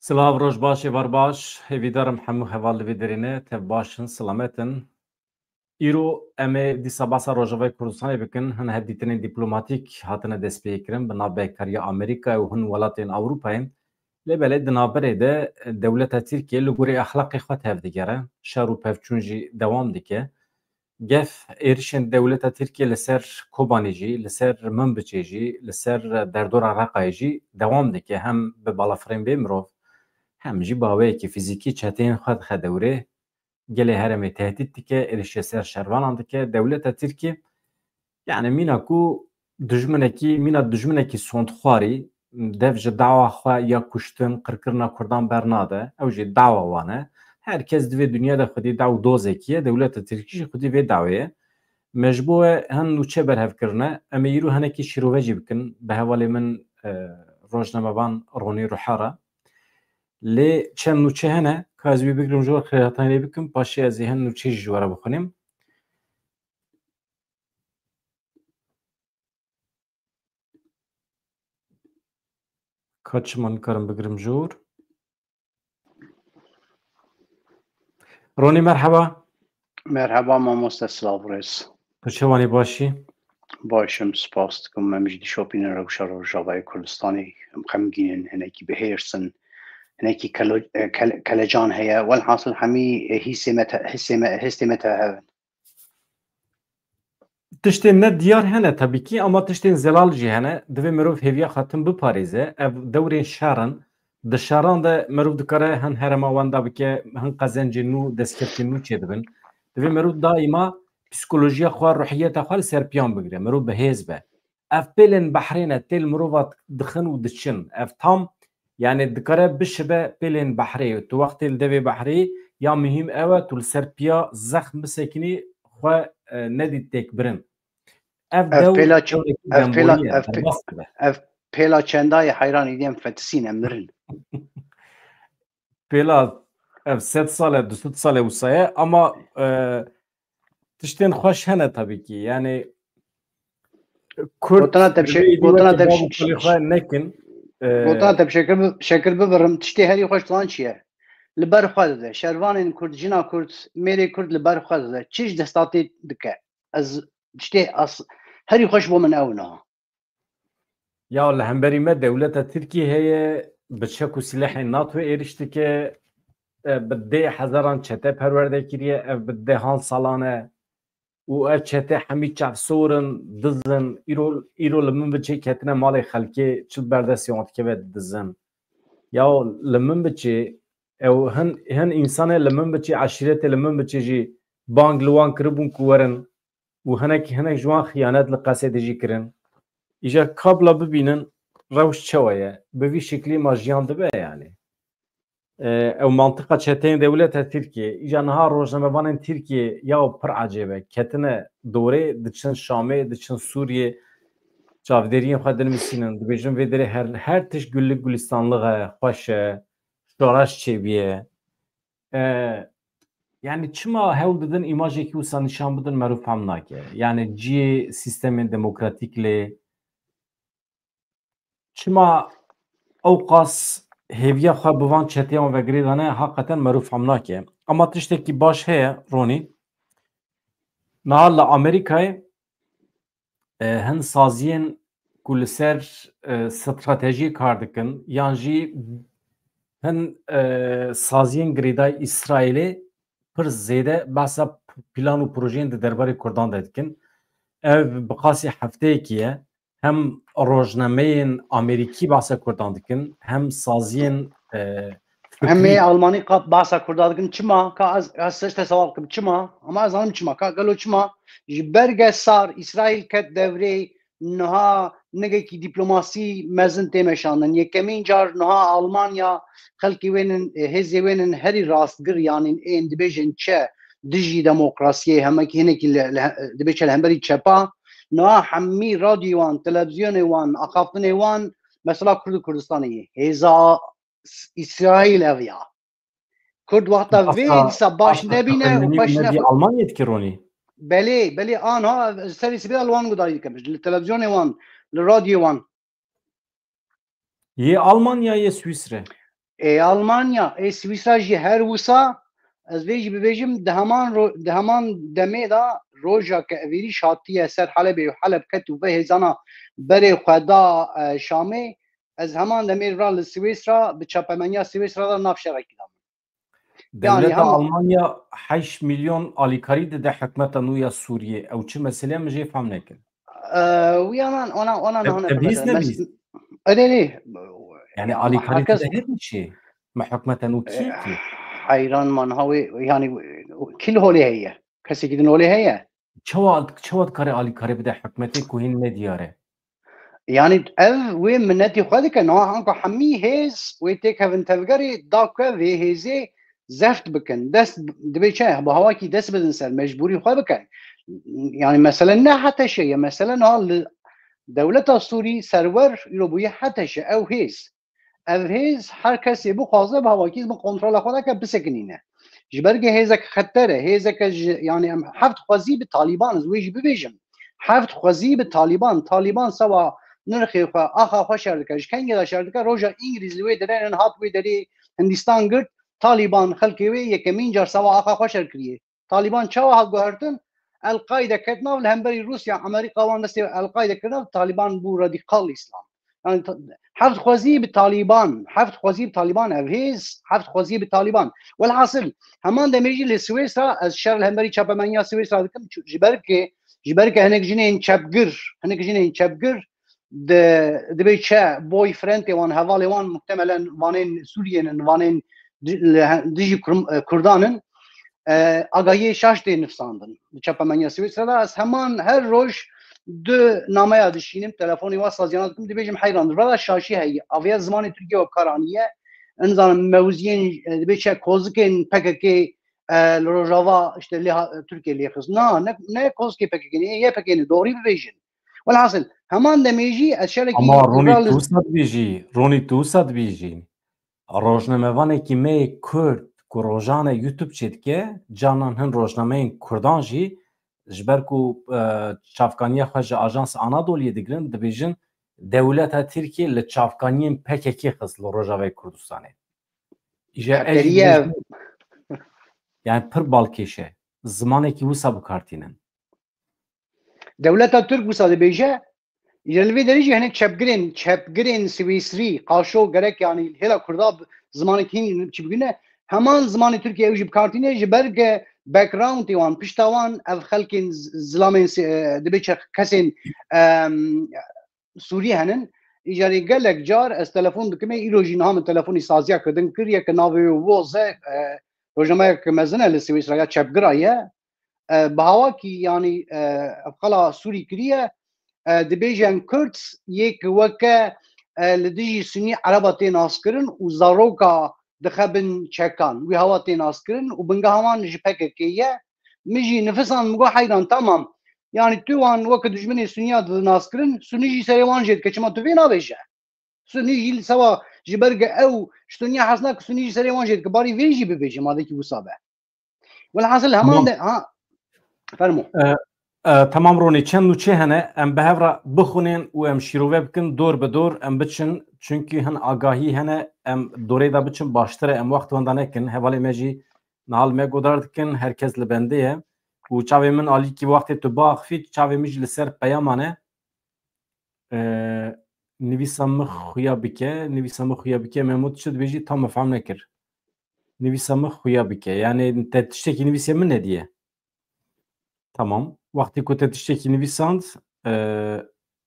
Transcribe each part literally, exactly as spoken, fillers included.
Silav, roj baş, êvar baş. Hêvîdar im hemû heval li vê derê ne tev baş in, silamet in. Îro em ê dîsa behsa Rojavayê Kurdistanê bikin. Hin hevdîtinên dîplomatîk hatine destpêkirin bi navbeynkariya Amerîkayê û hin welatên Ewropayê. Lê belê di navberê de dewleta Tirkiyê li gorî exlaqê xwe tevdigere. Şer û pevçûn jî dewam dike. Gef êrişên dewleta Tirkiyê li ser Kobanê jî, li ser Minbiçê jî, li ser derdora Reqayê jî dewam dike. Hem bi balafirên bê mirov, hem jî bi aweyekî fîzîkî çeteyên xwe dixe dewrê. Gelê herêmê tehdît dike, êrişê ser şervanan dike. Dewleta Tirkiyê, yani mîna ku dijminekî, mîna dijminekî sondxwarî, dev ji dawa xwe ya kuştin, qirkirina Kurdan bernade. Ew jî dawa wan e. Her kes di vê dinyayê de xwedî daw dozekî ye, dewleta Tirkî jî xwedî vê dawê ye. Me ji bo we hin nûçe berhev kirine. Em ê îro hinekî şîrove jî bikin bi hevalê min, e, rojnamevan Ronî Ruhara. Lê çend nûçe hene, ka ez wî bigrim ji we, xêrhatanê bikim, paşê ez ê hin nûçe jî ji we re bixwînim. Ka çima nikarim bigrim jor. Ronî, merheba. Merheba mamoste, silav rêz. Tu çewanî, başî? Baş im, spas dikim. Em jî dişopînin rewşa Rojavayê Kurdistanê. Em xemgîn in, hinekî bi hêrs in, hinekî kelo-, e, kele-, kelecan heye. Welhasil hemî, e, hîsê me te-, hîsê me, hêstê me tev hev in. Tiştên ne diyar hene tabii ki, ama tiştên zelal jî hene. Divê mirov hêviya xwe tim biparêze. Ev dewrên şer in. Di şeran de mirov dikare hin herêma wenda bike, hin qezencên nû, destkeftên nû çêdibin. Divê mirov daîma psîkolojiya xwe, ruhiyeta xwe li ser piyan bigire. Mirov bi hêz be. Ev pêlên behrê ne, têl mirova dixin û diçin. Ev tam, yani dikare bişibe pêlên behrê. Tu wextê li devê behrê ya muhîm ew e, tu li ser piya zexm bisekinî, xwe, e, nedî têkbirin. Ev Ev dew pêla çi-, dewrekî ev pêla, demboyî ye, ev pê-, derbas dibe. Ev pêla çenda ye, heyran îdî em fetisîne, mirin. Pêla ev sed sal e, du sed sal e wisa ye, ama, e, tiştên xweş hene tabii ki. Yani Kurd Gotina te bi şe-, divê îdî gotina wekî te bi bav û şe-, kalê xwe nekin. E, gotina te bi şekir bi-, şekir bibirim, tiştê herî xweş dizanin çi ye? Li ber xwe dide. Şervanên Kurd, jina Kurd, mêrê Kurd li ber xwe dide. Çi ji destatê dike? Ez tiştê as-, herî xweş bo min ew niha. Ya li hemberî me dewleta Tirkiyê heye, bi çek û sîlehên NATO êriş dike, e, bi dê hezaran çete perwerde kiriye, ev bi dehan salan e. Û ev çete hemî çavsor in, diz in, îro, îro li Minbiçê ketine malê xelkê, çi li ber destê wan dikeve didizin. Ya li Minbiçê, ew hin, hin însanê li Minbiçê, eşîretê li Minbiçê jî bang li wan kiribûn ku werin û hinek, hinek ji wan xiyanet li Qesedê jî kirin. Îja kabla bibînin rewş çawa ye? Bi vî şeklî ma jiyan dibe yani. E, ew mantiqa çeteyên dewleta Tirkiyê. Îja niha rojnamevanên Tirkiyê ya pir ecêb e. Ketine dorê, diçin Şamê, diçin Sûriyê, çavdêriyên xwe dinivîsînin. Dibêjin vê derê her, her tişt gullik gulistanlix e, xweş e, şoreş çêbûye. E, yani çima hewl didin îmajekî wisa nîşan bidin, merû fehm nake. Yani cihê sîstemên demokratîk lê çima ew qas hêviya xwe bi van çeteyan ve girêdane, haqeten merû fehm nake. Ama tiştekî baş heye, Ronî. Niha li Amerîkayê, e, hin saziyên ku li ser, e, stratejiyê kar dikin, yan jî hin, e, saziyên girêdayî Îsraîlê pir zêde behsa plan û projeyên di derbarê Kurdan de dikin. Ev bi qasî hefteyekî ye. Hem rojnameyên Amerîkî behsa Kurdan dikin, hem saziyên, e, Hem ê fikrî. Almanî qat behsa Kurda dikin. Çima? Ka ez, ez tişte sewal kim. Çima? Ama ez zanim çima. Ka gelo çima? Ji ber ge sar Îsraîl ket devrê niha nigekî dîplomasî mezin tê meşandin. Yekemîn car niha Almanya xelkê wênin, hêzê wênin herî rastgir, yanî ên dibêjin çe dijî demokrasiyê, hemekî hinekî li, li, dibê çe li hemberî çepa. Niha hemî radyoyê wan, televîzyonê wan, axaftinê wan, mesela Kurd û Kurdistanê ye. Hêza Îsraîl ev ya. Kurd wexta vê Asta, dîsa baş asta nebîne û xemenî baş û ne nebî Almanya'yê dikî Ronî? Belê, belê, anha serê sibê li wan gudarî dikim. Li televîzyonê wan, li radyoyê wan. Yê Almanya, yê Swîsre? Ê Almanya, ê Swîsra jî her wisa, ez vê jî bibêjim, di heman ro-, di heman demê de roja ke ev êrîş hatiye ser Helebê û Heleb ket û vê hêzana berê xwe da, e, Şamê, ez heman demê ra li Swîsra, bi çapemeniya Swîsra de nav şerekî de. Yanî Dewleta hema- Almanya heşt milyon alîkarî dide hikmeta nû ya Sûriyê. Ew çi mesele min jê fehm nekin. Eee, wiyanan ona, ona Te-, nahane te bîst mesela. Mes-, nebîst? Erê, erê. Yani alîkarî Herkes dide her çi? Me hikmeta nû kî ki? Heyran man ha wê, yani kil holê heye. Kesekî din holê heye. Çawa, çawa dikare alîkarî bide hikmetê ku hîn ne diyar e? Yani ev wê minetî xwe dike, niha anka hemî hêz wê têkevin tevgerê da ku vê hêzê zeft bikin. Dest dibê çi? Bi hawakî dest bidin ser, mecbûrî xwe bikin. Yani mesele ne heteşe ye, mesele niha li dewleta Sûrî serwer îro bûye heteşe, ew hêz. Ev hêz her kesê bixwaze bi hawakî bi kontrola xwe deke bisekinîne. Ji ber ke hêzek xeter e, hêzeke ji, yani em heft xwezî bi Talîban, ez wê jî bibêjim. Heft xwezî bi Talîban. Talîban sewa nirxê xwe, axa xwe şer dike. Ji kengê de şer dike? Roja Îngilîz li wê derê hat wê derê Hindistan girt, Talîban xelkê wê yekemîn car sewa axa xwe şer kiriye. Talîban çawa hat guhertin? El-Qaîde ket nav, li hemberî Rûsya, Amerîka wan destê El-Qaîde kir nav, Talîban bû radîkal Îslam. Yani ta-, heft xwezî bi Talîban, heft xwezî bi Talîban ev hêz, heft xwezî bi Talîban. Welhasil, heman demê jî li Swêsra, ez şer li hemberî çapemeniya Swêsra dikim, çu-, ji ber ke, ji ber ke hinek jinên çepgir, hinek jinên çepgir, di, dibê çi boyfriendê wan, hevalê wan muhtemelen vanên Sûriyê nin, vanên di-, li he-, dijî Kur-, e, Kurdan in, e, agahiyê şaş tê nifsandin. Li çapemeniya Swîsra de ez heman her roj du nameya dişînim, telefonê wa saziyana dikim, dibêjim heyran, rada şaşî heye, aviya zimanê Tirkiyê we kar aniye, nizanim mewziyên, e, dibê çi kozikên P K K, e, li Rojava işte lê ha-, Tirkiyê lê xist. Na, ne, ne kozikê P K K ne, Y P G ne, doğrî bibêjin. Welhasil, heman demê jî ez şerekî Ama Ronî, tu wisa dibêjî, Ronî, tu wisa dibêjî. Rojnamevanekî me yê Kurd ku rojane YouTube çêdike, canan hin rojnameyên Kurdan jî ji ber ku, e, çavkaniya xwe ji Ajans Anadoliyê digirin, dibêjin dewleta Tirkiyê li çavkaniyên P K K xist li Rojavayê Kurdistanê. Îja ez jî Hevkeriye. dibêjim, yani pir balkêş e. Zimanekî wisa bikartînin. Dewleta Tirk wisa dibêje, ji li vê derê jî hinek çepgirên, çepgirên Swîsrî, qaşo gerek, yani hêla Kurda bi-, zimanek hîn çi bigine, heman zimanê Tirkiyê ew jî bikartîne, ji ber ke backgroundê wan, pişta wan ev xelkên z-, zilamên si-, e, dibê çi kesên, em, Sûrî henin. Îcarê gelek car ez telefon dikime, îro jî niha min telefonî saziya kirdin kiriye, ke navê wê Woz e, e, rojnamayek mezin e li Swîsra ya çepgira ye. E, bi hawakî, yanî, e, ev qala Sûrî kiriye, e, dibêjin Kurd yê ki weke, e, li dijî Sunî Ereba tê naskirin û zaroka dixe bin çekan. Wî hawa tê naskirin û bingeha wan ji P K K ye. Min jî nifisan, min got heyran, tamam. Yanî tu wan weke dijminê Suniya dinaskirin, Sunî jî serê wan jê dike, çima tu vê nabêje? Sunî jî li sewa ji ber ge ew ji Suniya hez nake, Sunî jî serê wan jê dike, barî vê jî bibêje, madekî wisa be. Welhasil heman Tamam. de, ha, fermo. E, e, tamam Ronî, çend nûçe hene, em bi hev re bixwînin û em şîrove bikin, dor bi dor em biçin, çunkî hin agahî hene, em dorê de biçin baştir e, em wext wenda nekin, hevalê me jî niha li me godar dikin, her kes li bendê ye. Û çavê min alîkî wextê tu biaxivî, çavê min jî li ser peyaman e. E, nivîsa min xuya bike, nivîsa min xuya bike, Memo tu çi dibêjî, tam min fehm nekir. Nivîsa min xuya bike. Yani te tiştekî nivîsê min nediye. Tamam. Wextê ku te tiştekî nivîsand, e,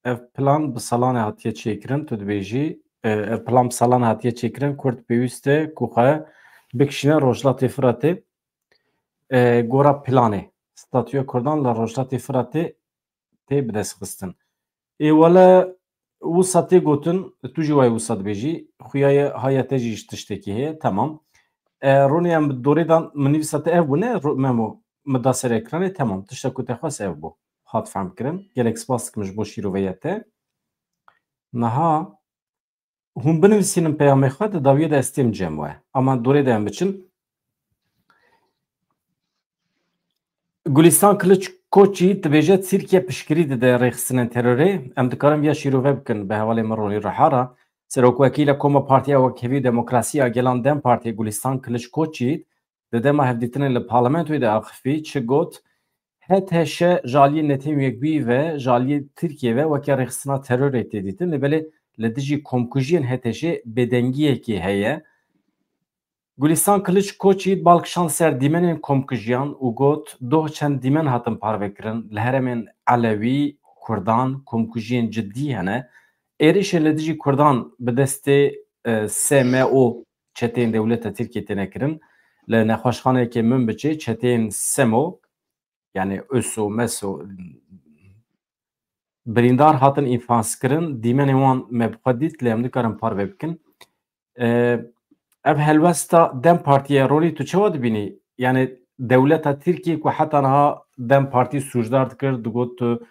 ev plan bi salan e hatiye çêkirin, tu dibêjî, e, ev plan bi salan e hatiye çêkirin, Kurd pêwîst e ku xwe bikişîne Rojhilatê Firatê, e, gora planê. Statûya Kurdan li Rojhilatê Firatê tê bidestxistin. Ê wele wisa tê gotin, tu jî wayê wisa dibêjî, xuya ye, haya te jî ji tiştekî heye, temam. E, Ronî, em bi dorê dan, min nivîsa te ev bû, ne, Ro-, Memo, min da ser ekranê, temam, tişta ku te xwest ev bû. Hat fehm kirin. Gelek spas dikim ji bo şîroveya te. Niha hûn binivîsînin peyamê xwe, di dawiyê de ez têm cem we. Ama dorê de em biçin. Gulistan Kiliç Koçî dibêje, Tirkiye piştgirî dide rêxistinên terorê. Em dikarin viya şîrove bikin bi hevalê min Ronî Rihara. Serokwekîla Koma Partiya Wekhevî û Demokrasiya Gelan DEM Partiyê Gulistan Kiliç Koçyiğit di dema hevdîtinê li parlamentoyê de axifî çi got, H T Ş ji aliyê Netewên Yekbûyî ve ji aliyê Tirkiyê ve weke rêxistina terorê tê dîtin, lê belê li dijî komkujiyên H T Şê bêdengiyekê heye. Gulistan Kiliç Koçyiğit bal kişand ser dîmenên komkujiyan û got, Doh çend dîmen hatin parvekirin, li herêmên Elewî, Kurdan, komkujiyên cidî hene. Êrişên li dijî Kurdan bi destê, e, S M O çeteyên dewleta Tirkiyê têne kirin. Li nexweşxaneyeke Minbiçê çeteyên SEMO, yani ÖSO, MESO, birîndar hatin înfazkirin, dîmenê wan me bi xwe dît, lê em nikarin parve bikin. E, ev helwesta DEM Partiyê, Ronî, tu çawa dibînî? Yani dewleta Tirkiyê ku heta niha DEM Partî sûcdar dikir, digot tu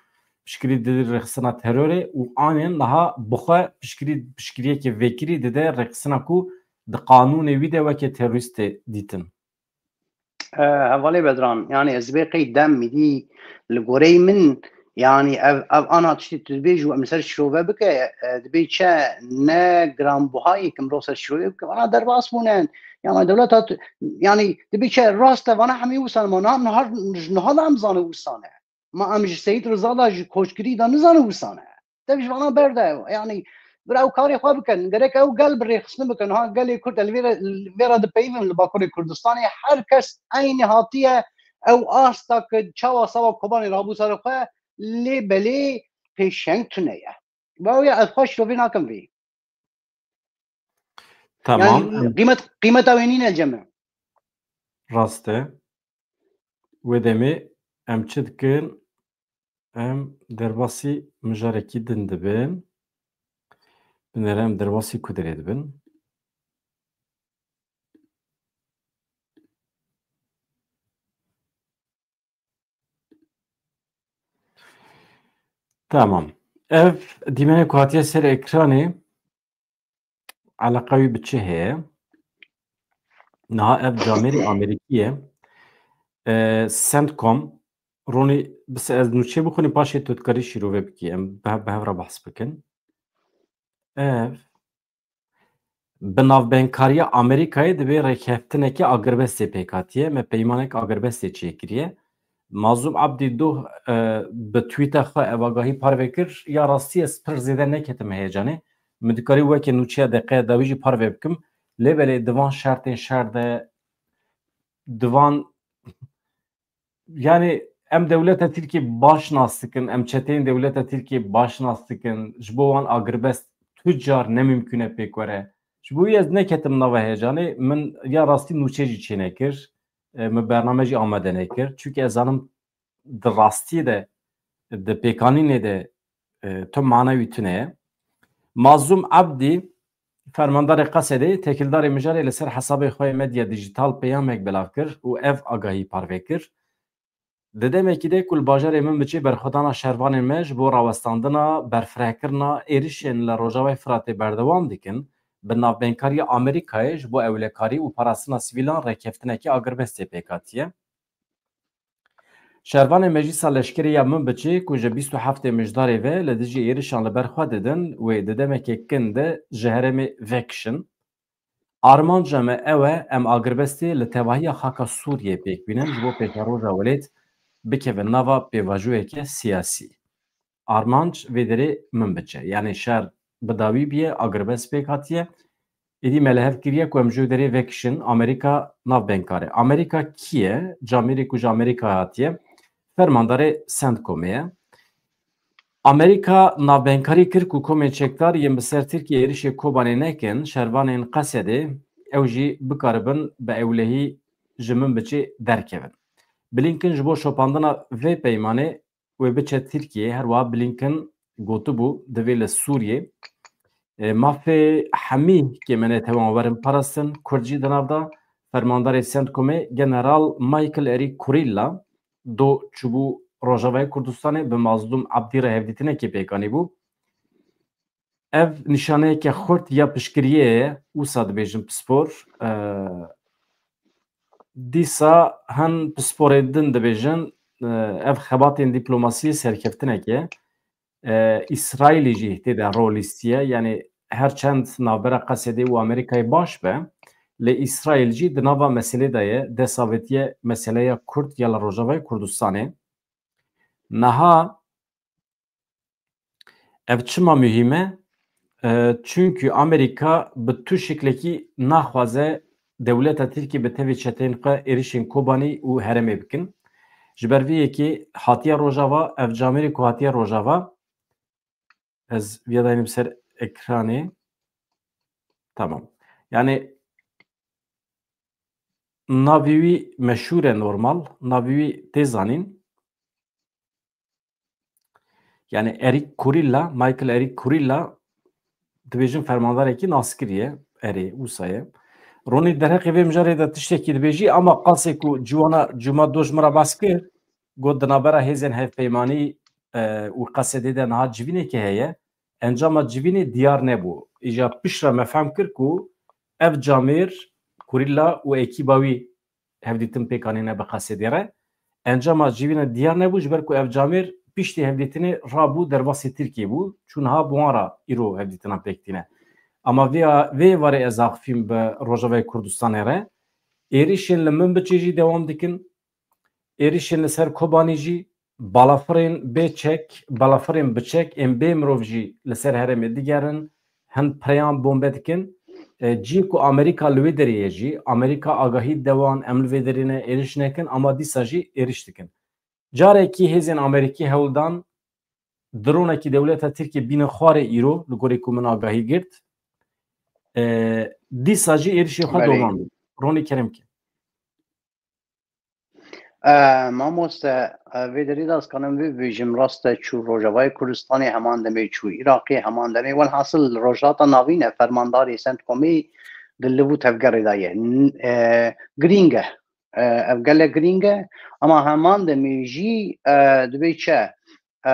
piştgirî didî rêxistina terorê û anên niha bi xwe piştgirî, piştgiriyeke vekirî dide rêxistina ku di qanûnê wî de weke terorîst tê dîtin. E, hevalê Bedran, yani ez dibê qey DEM mîdî li goreyê min, yani ev, ev ana tiştê tu dibêjî û em li ser şirove bike, e, dibê çi ne giranbuhayê kim ro ser şirove bike, vana derbas bûne. Yani dewleta tu, yani dibê çi rast e, vana hemî wisa ne, ma niha, niha, niha da em zane wisa ne. Ma em ji Seyîd Riza da, ji koçgirî da nizane wisa ne. Dev ji vana berde. Yani, bira ew karê xwe bikin. Gerek ew gel bi rêxistin bikin. Ha, gelê Kurd, ez li vê re, li vê re dipeyivim li Bakurê Kurdistanê. Her kes eynî hatiye ew asta ki çawa sava Kobanê rabû ser xwe, lê belê pêşeng tune ye. Ve ew ya ez xwe şirovî nakim vê. Tamam. Yani, qîmet, qîmeta wê nîne cem e. Rast e. Wê demê em çi dikin? Em derbasî mijarekî din dibin. Binêre em derbasî ku derê dibin. Tamam. Ev dîmenê ku hatiye ser ekranê, eleqa wî bi çi heye? Niha ev camêrê Amerîkî ye. E, CENTCOM, Ronî, bise ez nûçê bixwînim, paşê tu dikarî şîrove bikî. Em bi, bi hev re behs bikin. Ev bi navbenkariya Amerîkayê divê rêkeftineke agirbestê pêk hatiye. Me peymanek agirbestê çêkiriye. Mazlûm Abdî Doh, e, bi tweeta xwe ev agahî parve kir. Ya rastî ez pir zêde neketim heyecanê. Min dikarî weke nûçeya deqeya dawî jî parve bikim. Lê belê di van şertên şer de, di van, yani em dewleta Tirkiyê baş nas dikin, em çeteyên dewleta Tirkiyê baş nas dikin. Ji bo wan agirbest tu car ne mimkûn e pêk were. Ji bo wî ez neketim nava heyecanê. Min ya rastî nûçe jî çênekir. E, min bername jî amade nekir. Çunke ez zanim di rastiyê de, di pêkanînê de, e, tu mana wî tune ye. Mazlûm Abdî, fermandarê Qesedê, têkildarê mijarê li ser hesabê xwe yê medya dîjîtal peyamek belav kir û ev agahî parve kir. Di demekî de ku li bajarê Minbiçê berxwedana şervanên me ji bo rawestandina, berfirehkirina êrişên li Rojavayê Firatê berdewam dikin, bi navbenkariya Amerîkayê ji bo ewlekarî û parastina sivîlan rêkeftinekî agirbestê pêk hatiye. Şervanê Meclîsa Leşkerê ya Minbiçê ku ji bîst û heftê Mijdarê ve li dijî êrişan li ber xwe didin, wê di demeke kin de ji herêmê vekişin. Armanca me ew e, em agirbestê li tevahiya xaka Sûriyê pêk bînin, ji bo pêşeroja welêt bikevin nava pêvajoyeke siyasî. Armanc vê derê Minbiçe. Yanî şer bi dawî bûye, agirbest pêk hatiye. Êdî me li hev kiriye ku em ji wê derê vekişin. Amerîka navbenkar e. Amerîka kî ye? Camêrê ku ji Amerîka hatiye, fermandarê CENTCOMê ye. Amerîka navbenkarî kir ku komên çekdar yên bi ser Tirkiyê êrişê Kobanê nekin, şervanên Qesedê ew jî bikaribin bi ewlehî ji Minbiçê derkevin. Blinken ji bo şopandina vê peymanê wê biçe Tirkiyeyê. Her wiha Blinken gotibû, divê li Sûriyê, e, mafê hemî kêmenetewên werin parastin, Kurd jî di nav de. Fermandarê CENTCOMê General Michael Eric Kurilla do çûbû Rojavayê Kurdistanê, bi Mazlûm Abdî re hevdîtinekê pêk anîbû. Ev nîşaneyeke xurt ya piştgiriyê ye, wisa dibêjin pispor. E, dîsa hin pisporên din dibêjin, e, ev xebatên dîplomasiyê serkeftinek e. E, Îsraîlê jî tê de rol lîstiye, yanî her çend navbera Qesedê û Amerîkayê baş be, lê Îsraîl jî di nava meselê de ye, dest avêtiye meseleya Kurd ya li Rojavayê Kurdistanê. Niha ev çima muhîm e? E, çunkî Amerîka bi tu şiklekî naxwaze dewleta Tirkiyê bi tevî çeteyên xwe êrişên Kobanî û herêmê bikin. Ji ber vê yekê hatiye Rojava, ev camêrê ku hatiye Rojava, ez viya daynim ser ekranê. Tamam. Yani navê wî meşhûr e normal, navê wî tê zanîn. Yani Eric Kurilla, Michael Eric Kurilla, dibêjin fermandarekî naskirî ye, erê, wisa ye. Ronî derheqê vê mijarê de tiştekî dibêjî, ama qasê ku ciwana cuma doj min re bas kir, got di navbera hêzên hevpeymanî, e, û Qesedê de niha civînekê heye, encama civînê diyar nebû. Îja piştre me fehm kir ku ev camêr Kurilla û ekîba wî hevdîtin pêk anîne bi Qesedê re. Encama civîne diyar nebû, ji ber ku ev camêr piştî hevdîtinê rabû derbasî Tirkiyê bû. Çû niha bi wan re îro hevdîtinan pêk tîne. Ama vê, vê êvarê ez axifîm bi Rojavayê Kurdistanê re. Êrişên li Minbiçê jî dewam dikin. Êrişên li ser Kobanî jî, balafirên bê çek, balafirên bi çek ên bê mirov jî li ser herêmê digerin, hin pireyan bombe dikin. E, cihê ku Amerîka li wê derê ye jî, Amerîka agahî dide wan, em li vê derê ne, êriş nekin, ama dîsa jî êriş dikin. Carekî hêzên Amerîkî hewl dan dronekî dewleta Tirkiyê bînin xwarê îro, li gorî ku min agahî girt. E, dîsa jî êrişê xwe Belê. dewam didin. Ronî kerem ke. E, mamoste, e, vê derî de ez kanim vê bibêjim, rast e, çû Rojavayê Kurdistanê, heman demê çû Iraqê, heman demê, welhasil Rojhilata Navîn e, fermandarê CENTCOMê di liv û tevgerê de ye. N-, e, girîng e. E, ev gelek girîng e, ama heman demê jî, e, dibê çi? E,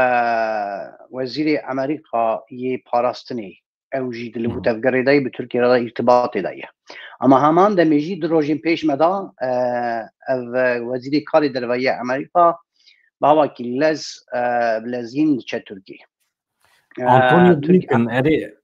wezîrê Amerîka yê parastinê, ew jî di li Hmm. tevgerê de ye, bi Tirkiye re de îrtibatê de ye. Ama heman demê jî du rojên pêş me de, e, ev, e, wezîrê karê derve yê Amerîka bi hawakî lez, e, bi lezgîn diçe Tirkî. E, Antonio Tirk-, Blinken, erê.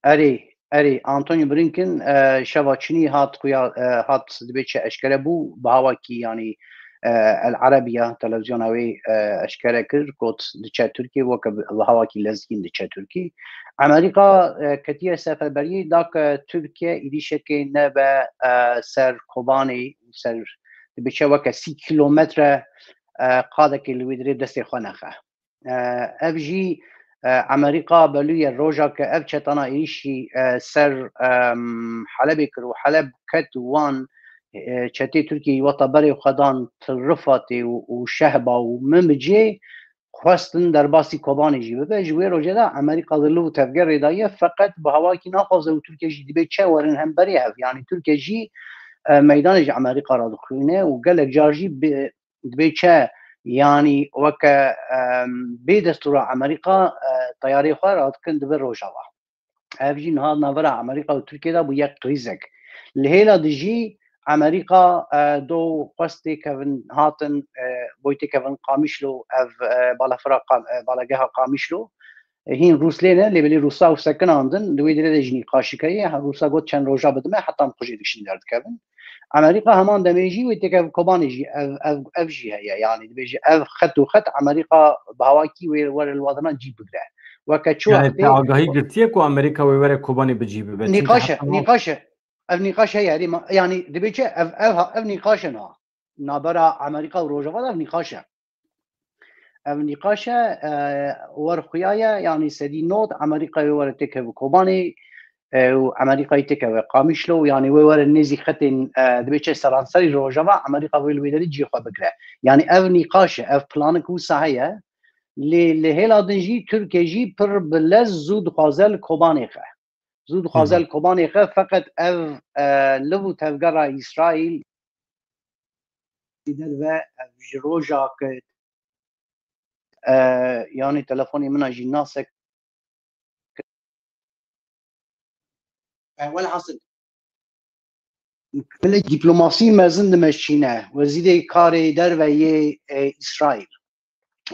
Erê, erê, Antonio Blinken, e, şeva çinî hat xuya, e, hat dibê çi eşkere bû, bi hawakî, yanî, e, El Arabiya, televizyona wê, e, eşkere kir, got diçe Tirkiyê, weke bi, bi hawakî lezgîn diçe Tirkiyê. Amerîka, e, ketiye seferberiyê da ke Tirkiye êrîşekê nebe, e, ser Kobanê, ser, dibê çi weke sî kîlometre, e, qadekê li wê dirê destê xwe nexe. E, ev jî, e, Amerîka belûye roja ke ev çetana êrîşî, e, ser, em, Helebê kir û Heleb ket û wan, e, çetê Tirkiyeyê weta berê xwe dan Til Rifatê û, û Şehba û Mimicê xwestin derbasî Kobanê jî bibe. Ji wê rojê de Amerîka di liv û tevgerê de ye, feqet bi hawakî naxwaze û Tirkiye jî dibê çi werin hemberê hev. Yanî Tirkiye jî, e, meydanê ji Amerîka re dixwîne û gelek car jî bi dibê çi, yanî weke, em, bê destûra Amerîka, e, teyarê xwe radikin dibe Rojava. Ev jî niha navbera Amerîka û Tirkiye de bûye krîzek. Li hêla dijî Amerîka, e, do xwest têkevin hatin, e, boy têkevin Qamişlo, ev, e, balafira Qam-, e, balageha Qamişlo. E, hîn Rûs lê ne, lê belê Rûsa ew sekinandin, di wê dirê de jî nîqaşî heye. Rûsa got çend roja bidime, heta em xwe jê dikişin derdikevin. Amerîka heman demê jî wê têkeve Kobanê jî ev, ev, ev jî heye. Yanî dibêje ev xet û xet Amerîka bi hawakî wê were li wadinan cî bigre. Weke çi Yani wextê te agahî girtiye ku Amerîka wê were Kobanê bi cî bibe. Çünkü Nîqaş e, heta nîqaş e. Ev nîqaş heye, herî ma-, yanî dibê çi? Ev, ev, ev nîqaş e niha. Nabera Amerîka û Rojava de ev nîqaş e. Ev nîqaş e, e, wer xuya ye, yanî sedî nod Amerîkayê were têkeve Kobanê, e, û Amerîkayê têkeve Qamişlo, yanî wê were nêzî xetên, e, dibê çi seranserî Rojava, Amerîka wê li wê derê cihê xwe bigire. Yanî ev nîqaş e, ev planik wisa heye. Lê li hêla din jî Tirkiye jî pir bi lez zû dixwaze li Kobanê xe. Zû dixwaze Hı hı. li Kobanê xe, feqet ev, e, liv û tevgera Îsraîl derve, ev ji roja ke, e, yanî telefonê min a jî nasek. E, welhasil, gelek dîplomasî mezin dimeşîne. Wezîrê karê derve yê, e, Îsraîl.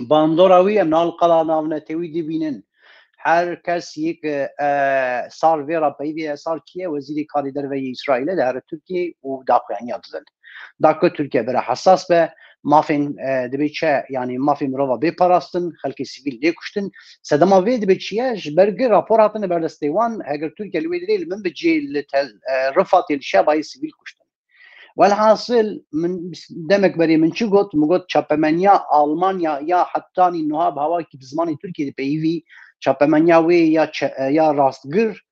Bandora wî em nal qala navnetewî dibînin. Her kes yek, e, sar vê re peyvê ye, sar kî ye? Wezîrê karê derve yê Îsraîlê dihere Tirkiyê û daxuyaniya didin. Da ku Tirkiye bira hesas be, mafên, e, dibê çi, yanî mafê mirova bê parastin, xelkê sivîl lê kuştin. Sedema vê dibê çi ye? Ji ber ku rapor hatine ber destê wan, heger Tirkiye li wê dirê li min bi cê li Tel, e, Rifatê li Şebayê sivîl kuştin. Welhasil, min demek berê min çi got? Min got çapemeniya Almanya ya hetanî nuha bi hawakî bi zimanê Tirkiyê dipeyivî, çapemeniya wê ya çe-, ya rastgir,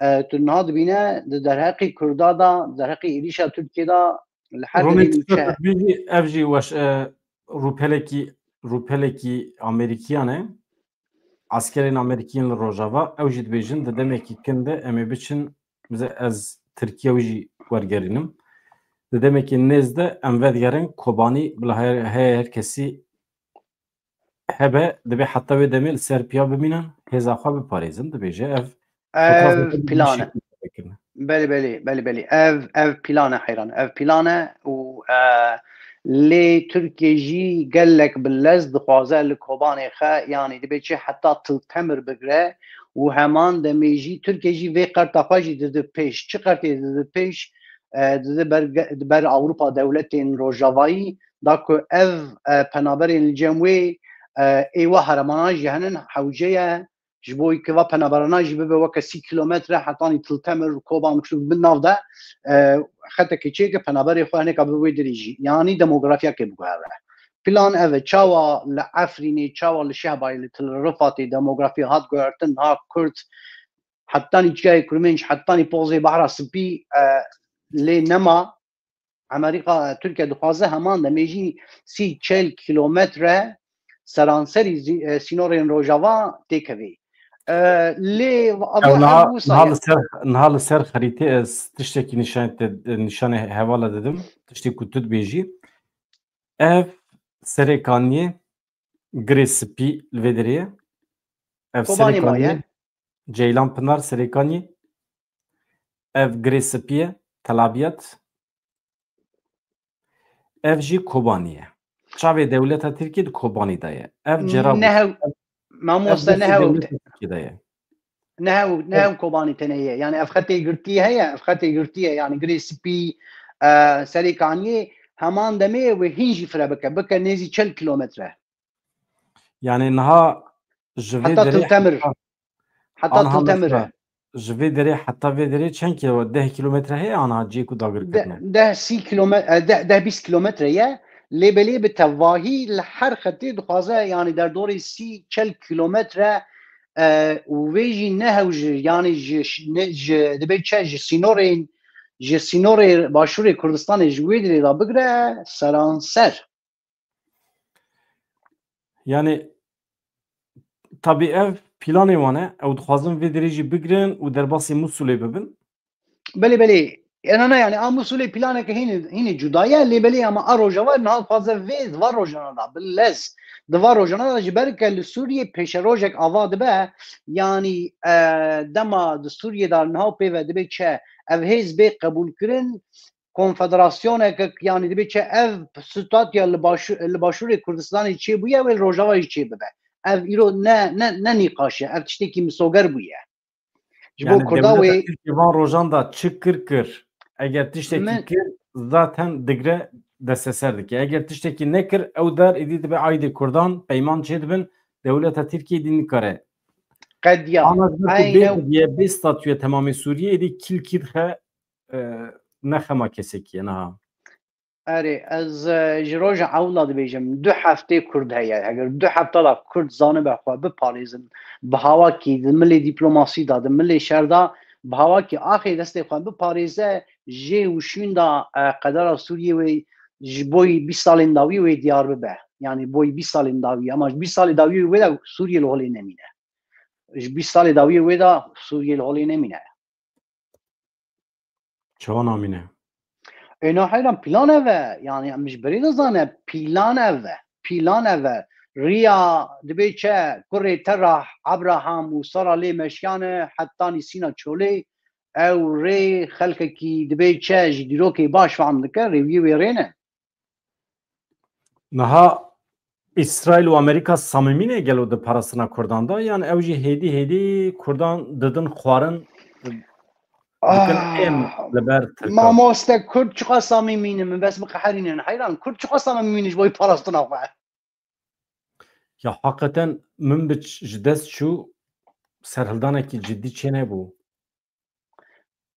e, tu niha dibîne di derheqê Kurda de, di derheqê êrîşa Tirkiyê de li her Rûnê derê tu nûçe. Bêjî, ev jî weş, e, rûpelekî, rûpelekî Amerîkiyan e. Eskerên Amerîkî yên li Rojava, ew jî dibêjin, di demekî kin de em ê biçin, bize ez Tirkiye wî jî wergerînim. Di demekî nêz de em vedigerin Kobanî, bila her, heye her kesî hebe, dibê heta wê demê li ser piya bimînin, hêza xwe biparêzin, dibêje ev Ev plan e. Belê, belê, belê, belê. Ev, ev plan e, heyran. Ev plan e û, e, lê Tirkiye jî gelek bi lez dixwaze li Kobanê xe, yanî dibê çi heta Til Temir bigire û heman demê jî Tirkiye jî vê qerta xwe jî dide pêş. Çi qertê dide pêş? E, dide ber, ber Ewropa dewletên Rojavayî, da ku ev, e, penaberên li cem wê, e, ê wa heremanan jî henin hewce ye. Ji bo ke va penaberana jî bibe weke sî kilometre hetanî Til Temir, Koban, Mixûr bin nav de, e, xetekê çêke penaberê xwe hineka bibe wê dirêjî. Yanî demografiyakê biguhere. Plan ev e, çawa li Efrînê, çawa li Şehbayê, li Til Rifatê demografî hat guhertin, ha Kurd, hetanî Çiyayê Kurmênc, hetanî pozê Behra Spî, e, lê nema. Amerîka, Tirkiye dixwaze heman demê jî sî çel kilometre seranserî zî-, e, sînorên Rojava têkevê. E, lê Ew niha, niha li ser, niha li ser xerîtê ez tiştekî nîşan te, nîşanê hevala didim. Tiştê ku tu dibêjî. Ev Serêkaniyê, Girê Spî li vê derê ye. Ev Kobanê Serêkaniyê, Ceylan Pinar Serêkaniyê. Ev Girê Spî ye, Telabiyat. Ev jî Kobanî ye. Çavê dewleta Tirkiyê di Kobanî de ye. Ev cera bû. Nehew, mamoste, nehew, nehew Kobanî tenê ye. Yani ev xetê girtî heye, ev xetê girtî ye. Yani Girê Spî, e, Serêkaniyê heman demê wê hîn jî fire bike. Bike nêzî çel kilometre. Yani niha ji vê derê heta Til Temir. Heta Til Temir e. Ji vê derê heta vê derê çend kilo, deh kilometre heye ana cihê ku dagir kirine? Deh, sî kilometre, e, deh, deh bîst kilometre ye. Lê belê bi tevahî li her xetê dixwaze, yani derdorê sî çel kilometre, e, û vê jî ne hew ji, yani ji, ne, ji, dibê çi ji sînorên, ji sînorê Başûrê Kurdistanê ji wê derê de bigire seranser. Yani, tabî ev planê wan e. Ew dixwazin vê derê jî bigrin û derbasî Mûsulê bibin. Belê, belê. Ena ne yani, a Mûsulê planeke hînî, hînî cuda ye, lê belê ama a Rojava niha dixwaze vê di va rojana da, bi lez. Di va rojana da ji ber ke li Sûriyê pêşerojek ava dibe, yani, e, dema di Sûriyê de niha pê ve dibe çi, ev hêz bê qebûlkirin, konfederasyoneke, yani dibê çi ev statuya li başû-, li Başûrê Kurdistanê çêbûye, wê li Rojava jî çêbibe. Ev îro ne, ne, ne nîqaş e, ev tiştekî misoger bûye. Ji bo Kurda wê Tirkiyê van rojan da çi kir kir. Eger tiştekî kir, zaten digre desteser dike. Eger tiştekî nekir, ew der êdî dibe aydê Kurdan, peyman çêdibin, dewleta Tirkiyê dî nikare. Qediya. Ana ji ber ku bê, bê statuya temamê Sûriyê êdî kîl kî dixe, e, ne xema kesekî ye niha. Erê, ez, e, ji roja ewla dibêjim, du heftê Kurd heye. Heger du hefta da Kurd zanibe xwe biparêzin, bi hawakî di milê dîplomasî de, di milê şer de, bi hawakî axê destê xwe biparêze, jê û şûn de, e, qedera Sûriyê wê ji boyî bîst salên dawî wê diyar bibe. Yani boyî bîst salên dawî, ama ji bîst salê dawî wê de Sûriyê li holê nemîne. Ji bîst salê dawî wê de Sûriyê li holê nemîne. Çawa namîne? Ê, na heyran plan ev e. Yani em ji berê dizane plan ev e. Plan ev e. Riya dibê çi? Kurê te ra Abraham û Sara lê meşiyane hetanî Sîna Çolê. Ew rê xelkekî dibê çi? Ji dîrokê baş fehm dike. Rêwiyê wê rê ne. Niha Îsraîl û Amerîka samimî ne gelo di parastina Kurdan de? Yan ew jî hêdî hêdî Kurdan didin xwarin, dikin êm li ber Tirkan? Mamoste, Kurd çiqas samimî ne? Min bes biqeherînin. Heyran, Kurd çiqas samimî ne ji bo parastina xwe? Ya heqeten Minbic ji dest çû, serhildanekî cidî çênebû.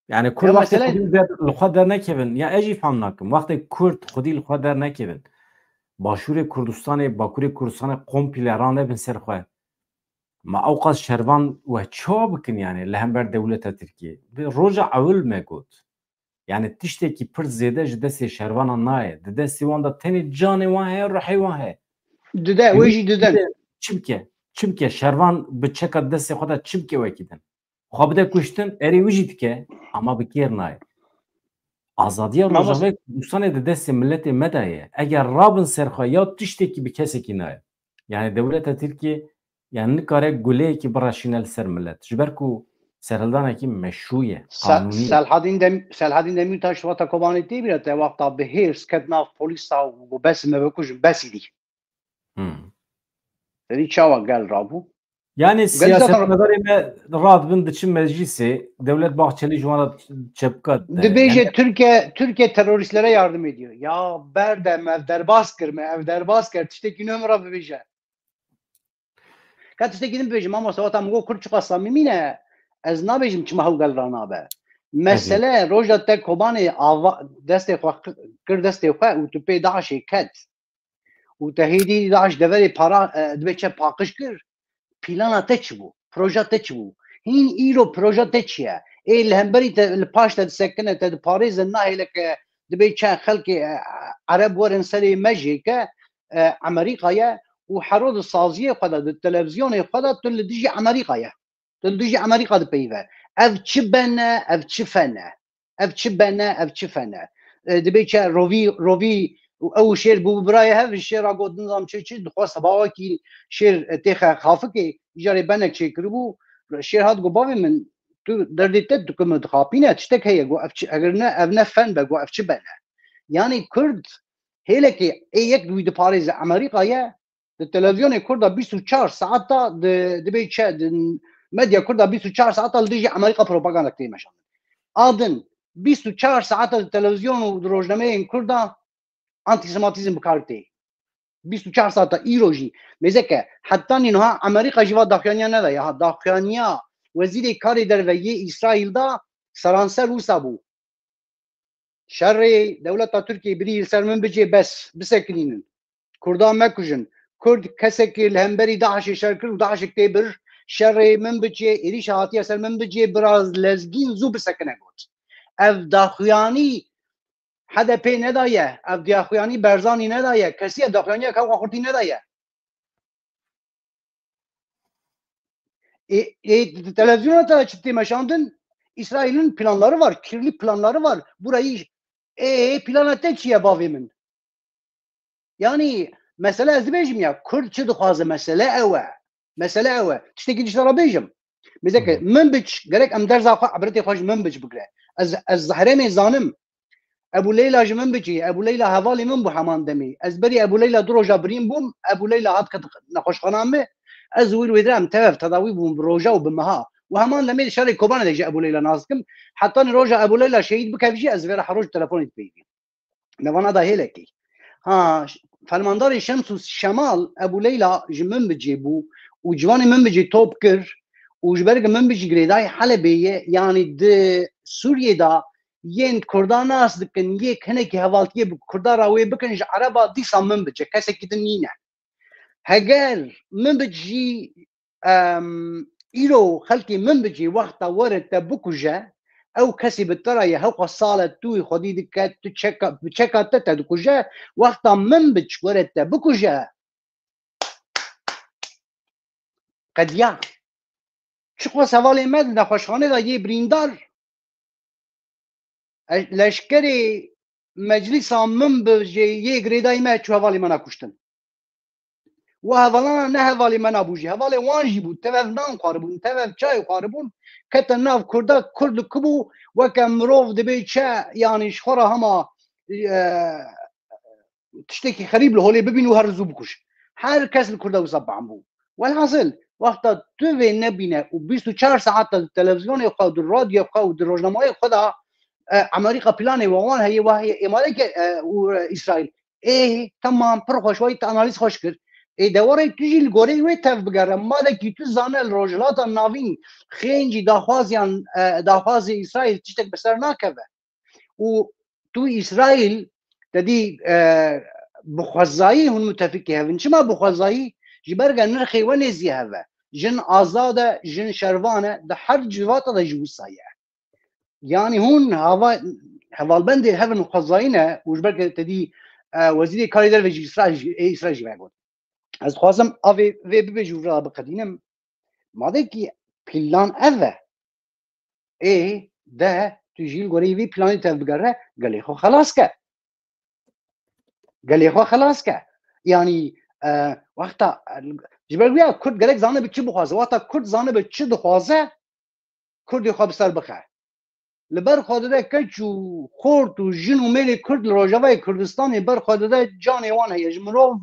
Yani Kurd Ya wextê mesele xwedî der, li xwe dernekevin, ya ez jî fam nakim. Wextê Kurd xwedî li xwe dernekevin, Başûrê Kurdistanê, Bakurê Kurdistanê komple ranebin ser xwe. Ma ewqas şervan weh çawa bikin yani li hember dewleta Tirkiyê? Bi roja ewil me got. Yani tiştekî pir zêde ji destê şervanan nayê. Di destê wan de tenê canê wan heye, ruhê wan heye. Dide, wê jî didin. Çi bike? Çi bike? Şervan bi çeka destê xwe de çi bike wekî din? Xwe bide kuştin, erê wî jî dike, ama bi kêr nayê. Azadiya Rojavayê Kurdistanê di destê miletê me de ye. Eger rabin ser xwe ya tiştekî bi kesekî nayê. Yani dewleta Tirkiye yani nikare guleyekî bireşîne li ser milet. Ji ber ku serhildanekî meşrû ye, Se-, qanûnî ye. Selhadîn Dem-, Selhadîn Demîrtaş wata Kobanê tê bîra te wexta bi hêrs ket nav polîsa û got, "Bes me bikujin, besî dî." Hmm. Sedî çawa gel rabû? Yani Gel zaten siyasetmedarê me radibin diçin meclîsê, Dewlet Bahçelî ji wan re çepka dide. Dibêje Yani Türkiye, Türkiye teröristlere yardım ediyor. Ya berde me ev derbas kir me, ev derbas kir, tiştekî nû min re bibêje. Ka tiştekî din bibêjim, mamoste, wata min got Kurd çiqas samîmî ne, ez nabêjim çima hew gel ranabe. Mesele roja te Kobanê ava destê xwe kir destê xwe û tu pê DAIŞê ket. Û te hêdî DAIŞ deverê para, e, dibê çe paqij kir. Plana te çi bû? Proja te çi bû? Hîn îro proja te çi ye? Ê li hemberî te li paş te disekine, te diparêze nahêle ke dibê çend xelkê, e, Ereb werin serê me jê ke, e, Amerîka ye û hero di saziyê xwe de, di televîzyonê xwe de tu li dijî Amerîka ye. Tu li dijî Amerîka dipeyive. Ev çi bene, ev çi fene? Ev çi bene, ev çi fene? E, dibê çe rovî, rovî û ew û şêr bû birayê hev, şêra got nizam çi çi, dixwest heba wekî şêr, e, têxe xafikê, îcarê benek çêkiribû, şêr hat got, "Bavê min, tu derdê te tu ku min dixapîne, tiştek heye," got, "Ev çi, eger ne, ev ne fen be," got, "Ev çi bene?" Yanî Kurd hêlekê ê yek wî diparêze Amerîka ye, di televîzyonê Kurda bîst û çar saeta di, dibê çe, di medya Kurda bîst û çar saeta li dijî Amerîka propaganda tê meşandin. A din bîst û çar saeta di televîzyon û di rojnameyên Kurda antisemitîzm bi kar tê. Bîst û çar saeta îro jî mêzeke heta nî niha Amerîka jî va daxuyaniya nedaye. Ha, daxuyaniya Wezîrê Karê Derve yê Îsraîl da seranser wisa bû. Şerê dewleta Tirkiyê birî li ser Minbicê bes, bisekinînin. Kurdan mekujin. Kurd kesekê li hemberî DAIŞê şer kir û DAIŞek tê bir. Şerê Minbicê, êrîşa hatiye ser Minbicê, biraz lezgîn zû bisekine got. Ev daxuyanî H D P nedaye, ev daxuyanî Berzanî nedaye, kesî ev daxuyaniya Kewxa Xurtî nedaye. E, e, televizyona te çi tê meşandin? İsrail'in planları var, kirli planları var. Burayı, e, plana te çi ye bavê min? Yani, mesele ez dibêjim ya, Kurd çi dixwaze, mesele ew e. Mesele ew e. Tiştekî dişta re bêjim. Mêzeke, Hı hı. Minbic, gerek em derza xwe, ibretê xwe ji Minbic bigire. Ez, ez herêmê zanim. Ebû Leyla ji min bicî, Ebû Leyla hevalê min bû heman demê. Ez berî Ebû Leyla du roja birîn bûm, Ebû Leyla hat ket nexweşxana me. Ez û wî wê dire em tev tedawî bûn bi roja û bi meha. Û heman demê di şerê Kobanê de ji Ebû Leyla nas dikim. Hetanî roja Ebû Leyla şehîd bikevî jî ez vê re her roj telefonê dipeyivîm. Nevana da hêlekî. Ha, ş-, fermandarê Şems û Şemal Ebû Leyla ji min bicê bû û ciwanê min bicê top kir û ji ber ku min bicî girêdayî Helebê ye, yanî di Sûriyê de yên Kurda nas dikin, yek hinekî hevaltiyê bi Kurda re wê bikin, ji Ereba dîsa min bice, kesekî din nîne. Heger min bic jî, em, îro xelkê min bicî wexta were te bikuje, ew kesî bi te re ye, hewqa sale tu wî xwedî dike, tu çeka, bi çeka te te dikuje, wexta min bic were te bikuje, qediya. Çiqas hevalê me di nexweşxanê de yê birîndar, e, leşkerê meclîsa min bi jê yê girêdayî me çû hevalê me nakuştin. Wa hevalana ne hevalê me nabû jî. Hevalê wan jî bû. Tev ev nan xwaribûn, tev ev çay xwaribûn. Kete nav Kurda, Kurd li ku bû, weke mirov dibê çe, yanî ji xwe re hema, e, tiştekî xerîb li holê bibîn û her zû bikuş. Her kes li Kurda wisa bam bû. Welhasil, wexta tu vê nebîne û bîst û çar saeta di televizyonê xwe, di radyo xwe û di rojnamayê xwe de, e, Amerîka planê we wan heye, we heye, ê maleke, e, û, e, Îsraîl. Ê, temam, pir xweş, wayî te analîz xweş kir. Ê, de warê tu jî li goreyê wê tev bigere. Madekî tu zane li Rojhilata Navîn xêncî daxwaziyan, e, daxwazê Îsraîl tiştek bi ser nakeve. Û tu Îsraîl, te dî, e, bi xwezayî hûn mutefikê hev in. Çima bi xwezayî? Ji ber ke nirxê we nêzî hev e. Jin azad e, jin şervan e, di her civata de jî wisa ye. Yanî hûn hava-, hevalbendê hev in xwezayî ne û ji ber ke te dî, e, wezîrê karê derve jî Îsraîl jî, ê Îsraîl jî vegot. Ez dixwazim a vê, vê bibêjim û vira biqedînim. Madekî plan ev e. Ê, de, tu jî li goreyê vî planî tev bigere, gelê xwe xelas ke. Gelê xwe xelas ke. Yanî, e, wexta, e, ji ber wî ya Kurd gerek zane bi çi bixwaze. Wexta Kurd zane bi çi dixwaze, Kurdê xwe bi ser bixe. Li ber xwe dide keç û xort û jin û mêrê Kurd li Rojavayê Kurdistanê ber xwe dide, canê wan heye. Ji mirov,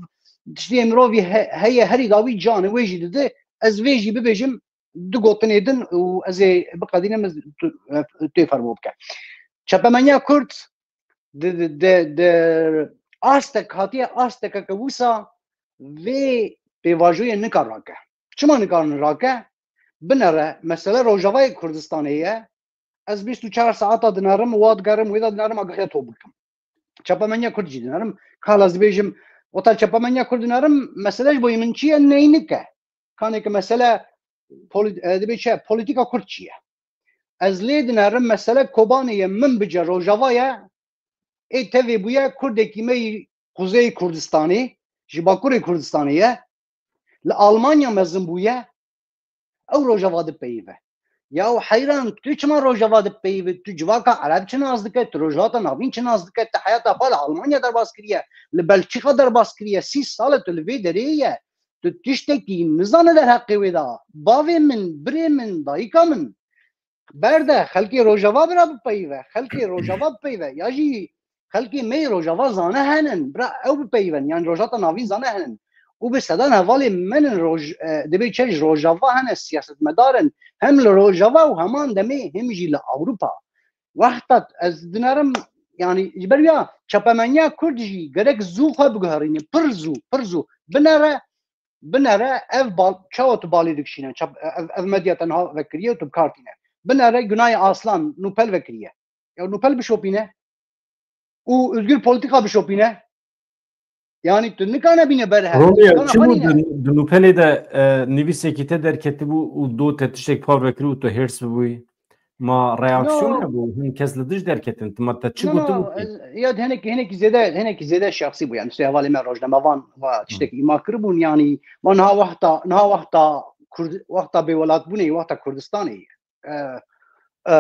tiştê mirovî he-, heye, herî dawî can e, wê jî dide. Ez vê jî bibêjim, du gotinê din û ez ê biqedînim, ez tu, tu yê fermo bike. Çepemeniya Kurd di, di, di, di astek hatiye, astekeke wisa vê pêvajoyê nikar rake. Çima nikarin rake? Binere, mesele Rojavayê Kurdistanê ye. Ez bîst û çar saeta dinerim, wa digerim, wê de dinerim, agahiya top bikim. Çepemeniya Kurd jî dinerim. Kala ez dibêjim, wata çepemeniya Kurd dinerim, mesele ji bo min çi ye? Neynik e. Kanê ki mesele polit-, e, dibê çi? Polîtîka Kurd çi ye? Ez lê dinerim, mesele Kobanê ye, min bice Rojava ye, ê tevê bûye Kurdekî me yî Kuzeyê Kurdistanê, ji Bakurê Kurdistanê ye, li Almanya mezin bûye, ew Rojava dipeyive. Yaw heyran, tu çima Rojava dipeyive? Tu civaka Ereb çi nas dike? Tu Rojhilata Navîn çi nas dike? Tu heyata xwe li Almanya derbas kiriye, li Belçîka derbas kiriye, sî sal e tu li vê derê ye. Tu tiştekî nizane derheqê wê de. Bavê min, birê min, dayika min. Berde, xelkê Rojava bira bipeyive, xelkê Rojava bipeyive. Ya jî xelkê me yê Rojava zane henin, bira ew bipeyivin, yanî Rojhilata Navîn zane henin. Û bi sedan hevalê min in roj-, e, dibê çi ji Rojava hene, siyasetmedar in. Hem li Rojava û heman demê hem jî li Ewropa. Wexta ez dinerim, yanî ji ber ya çepemeniya Kurd jî gerek zû xwe biguherîne, pir zû, pir zû. Binere, binere ev bal-, çawa tu balê dikişîne, çap-, ev, ev medya te niha vekiriye û tu bi kar tîne. Binere Gunay Aslan, Nûpel vekiriye. Ya Nûpel bişopîne û Özgür Polîtîka bişopîne. Yanî tu nikane bîne ber hev. Roniye, çi bû di, di Nûpelê de, e, nivîsekî te derketibû û do te tiştek par vekirî û tu hêrs bibûyî? Ma reaksiyon No. hebû? Hin kes li dij derketin. Tu ma te çi No, no, gotin? ez, ya hinekî, hinekî zêde, hinekî zêde şexsî bû. Yanî, sê hevalê me rojnamevan ve tiştek îma kiribûn. Yanî, ma niha wexta, niha wexta Kurd-, wexta bêwelatbûnê, wexta Kurdistanê ye. E, e,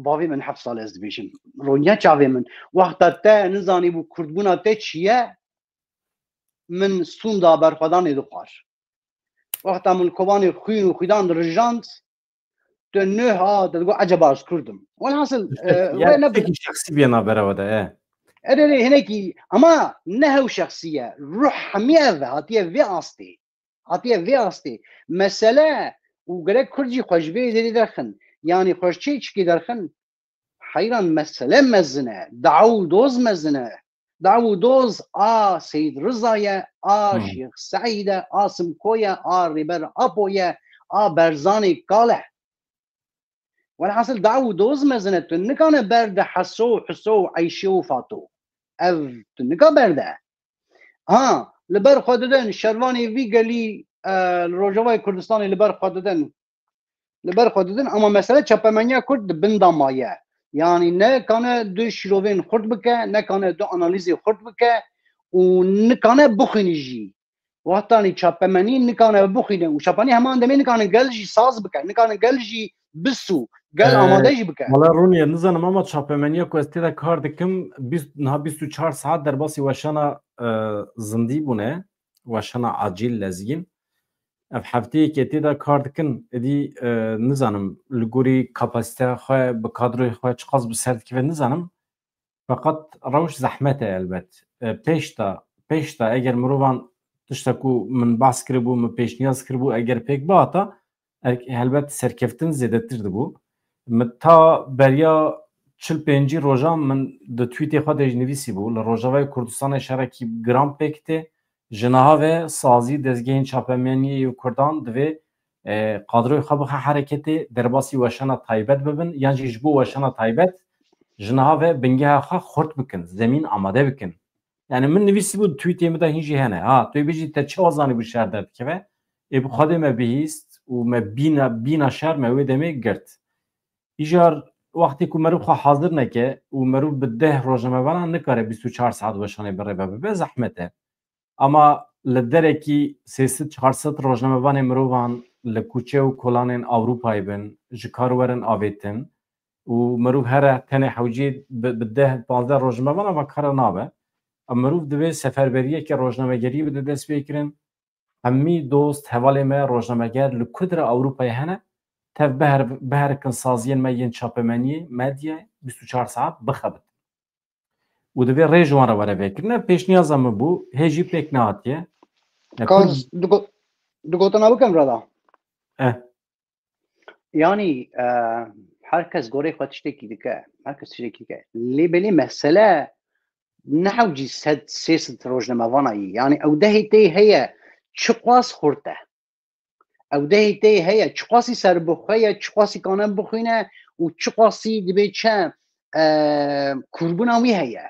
bavê min heft sal ez dibêjim. Roniya çavê min. Wexta te nizanîbû Kurdbûna te çi ye, min sûnda berxwedanê dixwar. Wexta min li Kobanê xwîn û xwîdan dirijand, tu neh a, te digot, "Eceba ez Kurd im." Welhasil, e, Ya we ne tiştekî şexsî bûye navbera we de, e. Erê, erê, hinekî, ama ne hew şexsî ye. Ruh hemî ev e, hatiye vê astê. Hatiye vê astê. Mesele û gerek Kurd jî xwe ji vê derê derxin. Yanî xwe ji çê çikê derxin. Heyran, mesele mezin e. Daw û doz mezin e. Daw û doz a Seyîd Riza ye, a Hmm. Şêx Seîd e, a Simko ye, a Rêber Apo ye, a Berzanê Kal e. Welhasil daw û doz mezin e. Tu nikane ber de Heso û Hiso û Eyşe û Fato. Ev tu nika ber de. Ha, li ber xwe didin, şervanê vî gelî, e, li Rojavayê Kurdistanê li ber xwe didin. Li ber xwe didin, ama mesele çepemeniya Kurd di bin de maye. Yanî ne kane du şîrovên xurt bike, ne kane du analîzê xurt bike û nikane bixwîne jî. Wextanî çapemenî nikane bixwîne û çapemenî heman demê nikane gel jî saz bike, nikane gel jî bisû, gel Ee, amade jî bike. Wala Rûniye, nizanim, ama çapemeniya ku ez tê de kar dikim, bîst, niha bîst û çar saet derbasî weşana, e, zindî bûne, weşana acîl lezgîn. Ev hefteyekê tê de kar dikin, êdî, e, nizanim, li gorî kapasiteya xwe, bi kadroyê xwe çiqas bi ser dikive, nizanim. Feqet rewş zehmet e elbet. E, pêş de, pêş de eger mirovan tişta ku min behs kiribû, min pêşniyaz kiribû, eger pêk bihata, er-, helbet serkeftin zêdetir dibû. Min ta beriya çil pêncî rojan min di tweetê xwe de jî nivîsî bû, li Rojavayê Kurdistanê şerekî giran pêk tê, ji niha ve sazî dezgehên çapemeniyê yê Kurdan divê, e, kadroyê xwe bixe hereketê, derbasî weşana taybet bibin, yan jî ji bo weşana taybet ji niha ve bingeha xwe xurt bikin, zemîn amade bikin. Yani min nivîsî bû, tweetê min de hîn jî hene. Ha, tu bêjî te çawa zanî bû şer derdikeve? Ê bi Xwedê me bihîst û me bîna, bîna şer me wê demê girt. Îcar wextê ku meriv xwe hazir neke û meriv bi deh rojnamevanan nikare bîst û çar saet weşanê bi rê ve bibe, zehmet e. Ama li derekî sê sed çar sed rojnamevanê mirovan li kuçe û kolanên Ewropayê bin, ji kar werin avêtin û meriv here tenê hewcî bi, bi deh, pazdeh rojnamevan ava kara nabe. Em meriv divê seferberiyeke rojnamegeriyê bide dest pê kirin. Hemî dost, hevalê me rojnameger li ku dire Ewropayê hene, tev biher-, biherikin saziyên me yên çapemeniyê, medyayê, bîst û çar saet bixebitin. Û divê rê ji wan re were vekirine. Pêşniyaza min bû, hê jî pêk nehatiye. Ya Kaz, Kurd- du go-, du gotina bikim, brada. Eh. Yani, e, her kes gorê xwe tiştekî dike, her kes tiştekî dike. Lê belê mesele ne hewcî sed, sê sed rojnamevana yî. Yani ew dehê tê heye, çiqas xurt e. Ew dehê tê heye, çiqasî serbixwe ye, çiqasî kane bixwîne û çiqasî dibê çi, e, kûrbûna wî heye.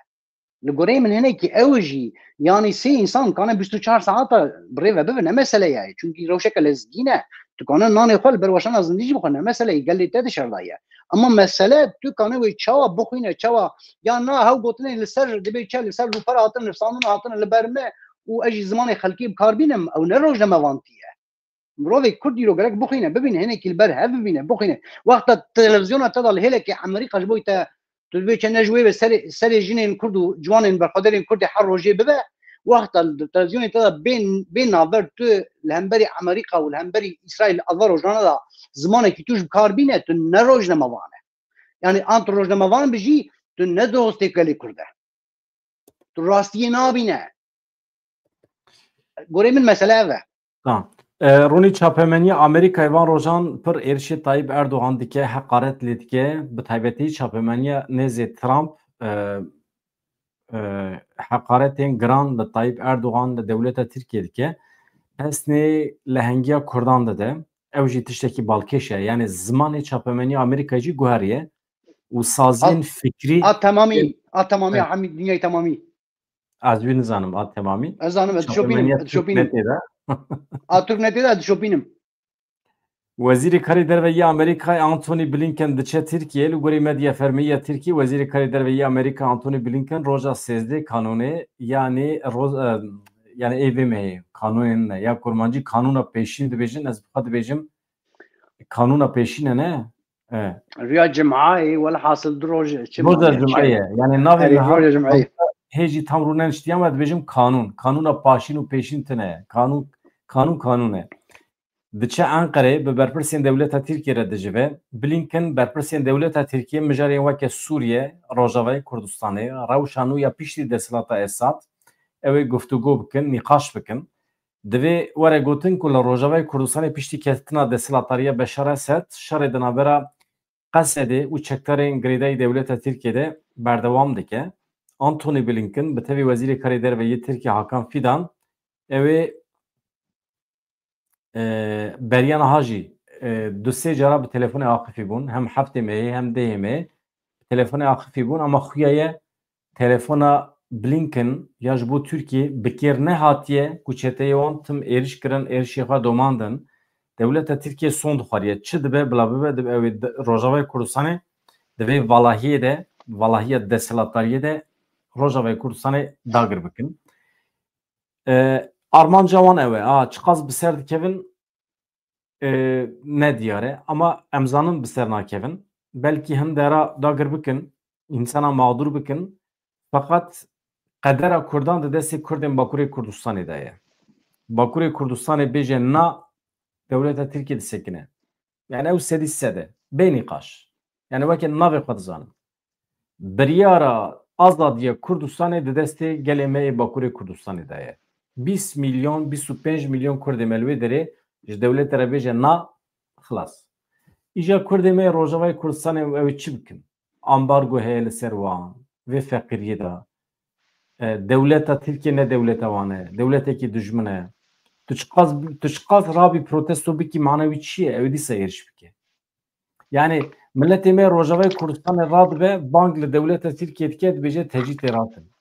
Li goreyê min hinekî ew jî, yanî sê însan kane bîst û çar saeta bi rê ve bibe, ne mesele ye. Çunkî rewşeke lezgîn e. Tu kane nanê xwe li ber weşana zindî jî bixwe, ne mesele ye. Gelê te di şer de ye. Ama mesele tu kane wê çawa bixwîne, çawa, ya na hew gotinên li ser, dibê çi, li ser rûpera hatine, li sanûna hatine li ber me û ez jî zimanê xelkê bi kar bînim, ew ne rojnamevantî ye. Mirovê Kurd îro gerek bixwîne, bibîne, hinekî li ber hev bibîne, bixwîne. Wexta televizyona te de li hêlekê Amerîka ji bo te, tu dibê çi ne ji wê ve serê, serê jinên Kurd û ciwanên berxwederên Kurdê her rojê bibe, wexta li televizyonê te de bê, bê navber tu li hemberî Amerîka û li hemberî Îsraîl li ava rojane de zimanekî tu ji bi kar bîne, tu ne rojnamevan e. Yani an tu rojnamevan bijî, tu ne dostê gelê Kurd e. Tu rastiyê nabîne. Gorê min mesele ev e. Tamam. E, Ronî, çapemeniya Amerîkayê van rojan pir êrişê Tayyip Erdogan dike, heqaret lê dike. Bi taybetî çapemeniya nêzê Trump, e, e, heqaretên giran li Tayyip Erdogan, li dewleta Tirkiye dike. Pesnê lehengiya Kurdan dide. Ew jî tiştekî balkêş e. Yani zimanê çapemeniya Amerîkayê jî guheriye û saziyên At, fikrî a temamî, a temamî, Evet. Hemî dinyayê temamî. Ez wî nizanim, a temamî. Ez zanim, ez dişopînim, Çapemeniya ez dişopînim. Türknetê de. A Türknetê de ez dişopînim. Wezîrê Karê Derve yê Amerîkayê Antony Blinken diçe Tirkiye. Li gorî medya fermî ya Tirkî, Wezîrê Karê Derve yê Amerîka Antony Blinken roja sêzdeh Kanûnê, yanî roz-, e, yanî ê vê mehê, Kanûnê ne, ya kurmancî Kanûna Pêşîn dibêjin, ez bi xwe dibêjim Kanûna Pêşîn e, ne? E. Riya Cim'ayê, welhasil du roj çi Roja mane, çi? Cim'ê ye. Yani navê Erê, niha roja Cim'ayê. Hê jî tam rû neniştiye, ama dibêjim kanûn. Kanûna paşîn û pêşîn tune ye. Kanûn, kanûn, kanûn e. Diçe Enqereyê, bi berpirsên dewleta Tirkiye re dicive. Blinken berpirsên dewleta Tirkiye mijarên weke Sûriye, Rojavayê Kurdistanê, rewşa nû ya piştî desthilata Esad, ew ê guftûgo bikin, nîqaş bikin. Divê were gotin ku li Rojavayê Kurdistanê piştî ketina desthilatdariya Beşar Esed, şerê di navbera Qesedê û çekdarên girêdayî dewleta Tirkiye de berdewam dike. Antony Blinken bi tevî Wezîrê Karê Derve yê Tirkiye Hakan Fidan, ew ê, e, beriya niha jî, e, du sê cara bi telefonê aqifî bûn. Hem heftê mehê hem dehê mehê bi telefonê aqifî bûn, ama xuya ye telefona Blinken ya ji bo Tirkiye bi kêr nehatiye ku çeteyê wan tim êriş kirin, êrişê xwe domandin. Dewleta Tirkiye son dixwariye. Çi dibe bila bibe, dibe ew ê di-, Rojavayê Kurdistanê divê valahiyê de, valahiya desthilatdariyê de Rojavayê Kurdistanê dagir bikin. E, armanca wan ew e. A, çiqas bi ser dikevin, e, ne diyar e. Ama em zanin bi ser nakevin. Belkî hin dera dagir bikin, însana mağdur bikin. Feqet qedera Kurdan di destê Kurdên Bakurê Kurdistanê de ye. Bakurê Kurdistanê bêje na, dewleta Tirkiye disekine. Yani ew sedî sed e. Bê nîqaş. Yani weke navê xwe dizanin. Biryara azadiya Kurdistanê di destê gelê me yê Bakurê Kurdistanê de ye. bîst milyon, bîst û pênc milyon Kurdê me li wê derê ji dewletê re bêje na, xilas. Îja Kurdê me yê Rojavayê Kurdistanê ew ê çi bikin? Ambargo heye li ser wan, vê feqîriyê de. E, dewleta Tirkiye ne dewleta wan e, dewletekî dijmin e. Tu çiqas, tu çiqas rabî protesto bikî, mana wî çi ye? Ew ê dîsa êrîş bike. Yani milletê me Rojavayê Kurdistanê radibe, bang li dewleta Tirkiye dike, dibêje tecî tê rakin.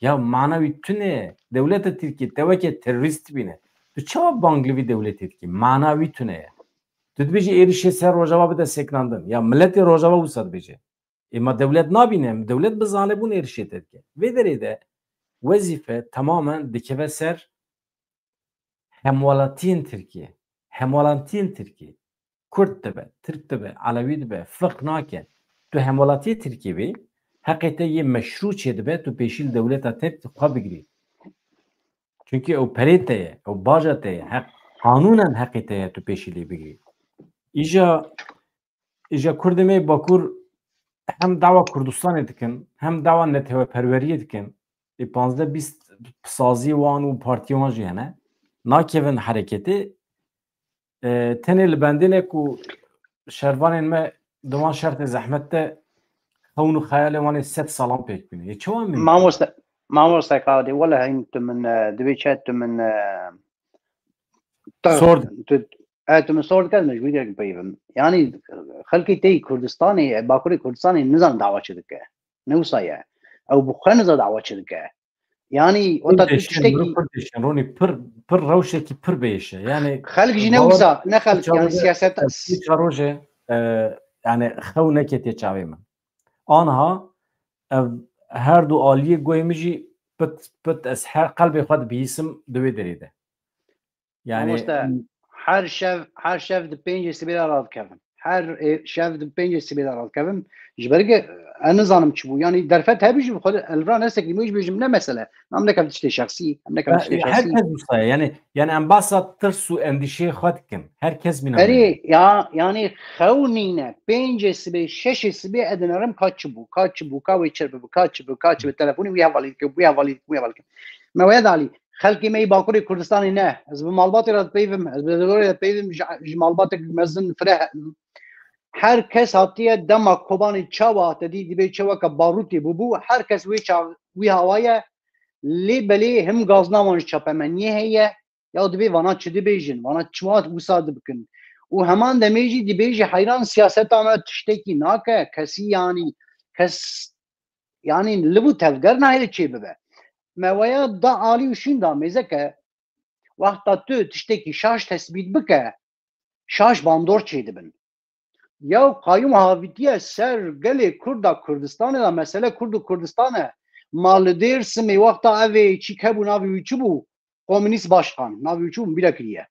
Ya mana wî tune ye. Dewleta Tirkiye te weke terorîst dibîne. Tu çawa bang li vî dewletê dikî? Mana wî tune ye. Tu dibêjî êrişê ser Rojava bide sekinandin. Ya milletê Rojava wisa dibêje. Ê ma dewlet nabîne, dewlet bi zanebûn êrişê te dike. Vê derê de wezîfe temamen dikeve ser hemwelatiyên Tirkiye. Hemwelatiyên Tirkiye. Kurd dibe, Tirk dibe, Elewî dibe, firq nake. Tu hemwelatiyê Tirkiyê bî, heqê te yê meşrû çêdibe, tu pêşî li dewleta te xwe bigirî. Çunkî ew perê te ye, ew baja te ye, heq, qanûnen heqê te ye tu pêşî lê bigirî. Îja, îja Kurdê me yê Bakur hem dawa Kurdistanê dikin, hem dawa neteweperweriyê dikin. Ê panzdeh bîst saziyê wan û partiyê wan jî hene. Nakevin hereketê, e, tenê li bendê ne ku şervanên me di wan şertê zehmet de xewn û xeyalê wan ê sed salan pêk bîne. Ê çawa mimkun e? Mamoste, mamoste Kadî, wele hîn tu min, e, divê çi tu min, e, ta-, Sor de. tu, e, tu min sor dike, ez mecbûrî gelek bipeyivim. Yanî xelkê tê Kurdistanê, e, Bakurê Kurdistanê nizan dawa çi dike. Ne wisa ye. Ew bi xwe niza dawa çi dike. Yanî, wata tu tiştekî Kurd dişin, Ronî, pir, pir rewşekî pir bêş e. Yanî, xelk jî ne wisa, ne xelk, yanî siyaset. Çar roj e, e, yanî, xew neketiye çavê min. Anha, ev her du aliyê guhê min jî pit, pit, ez her qelbê xwe dibihîsim di wê derê de. Yani, Mamoste, her şev, her şev di pêncê sibê de radikevim. Her, e, şev di pêncê sibê de radikevim. Ji ber ke, e, ez nizanim çi bû. Yani derfet hebî jî bi xwe de, ez li vira nesekî, min jî bêjim ne mesele. Em nekem tiştê şexsî, em nekem tiştê şexsî. Her kes wisa ye. Yani, yani em behsa tirs û endîşeyê xwe dikin. Her kes mîna. Erê, ya, yani xew nîne. Pêncê sibê, şeşê sibê ez dinerim ka çi bû, ka çi bû, ka wê çi bû, ka çi bû, ka çi bû. Telefonê wî hevalî dike, wî hevalî dike, wî hevalî dike. Me wê dalî. Xelkê me yê Bakurê Kurdistanê ne. Ez bi malbatê re dipeyvim, ez bi dorê re dipeyvim, ji, ji malbatek mezin fireh. Her kes hatiye dema Kobanê çawa te dî dibê çeweke barûtê bûbû, her kes wê çav, wî hawaye, lê belê him gazna wan ji çapemeniyê heye, ya dibê vana çi dibêjin, vana çima wisa dibikin. Û heman demê jî dibêjî heyran siyaseta me tiştekî nake, kesî yanî, kes, yanî liv û tevger nahêle çê bibe. Me weya da alî û şîn da mêzeke, wexta tu tiştekî şaş tesbît bike, şaş bandor çêdibin. Ya qayûm havitiye ser gelê Kurda Kurdistanê de, mesele Kurd û Kurdistan e. Ma li Dêrsimê wexta ev ê çîk hebû, navê wî çi bû? Komünîst başkan, navê wî çi bû? Min bîra kiriye.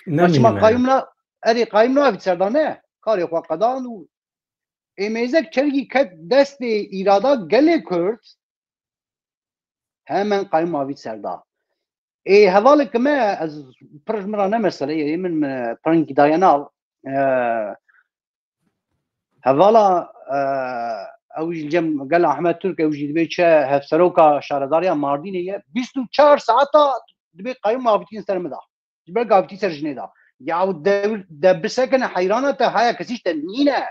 Ma çima qayûm na-, erê, qayûm navît ser da ne? Karê xwe qedan û ê mêzek çergî ket destê îrada gelê Kurd, hemen qayûm avît ser da. Ê hevalek me, ez pir ji min re ne mesele ye, ê min, min pringî daye nav. E, hevala, e, ew jî li cem gel Ahmet Türk, ew jî dibê çi hevseroka şaredariya Mardînê ye. Bîst û çar saeta dibê qayûm avîtîn ser min da. Ji ber gavitî ser jinê da. Ya de, de bisekine heyrana te, haya kesî ji te nîne.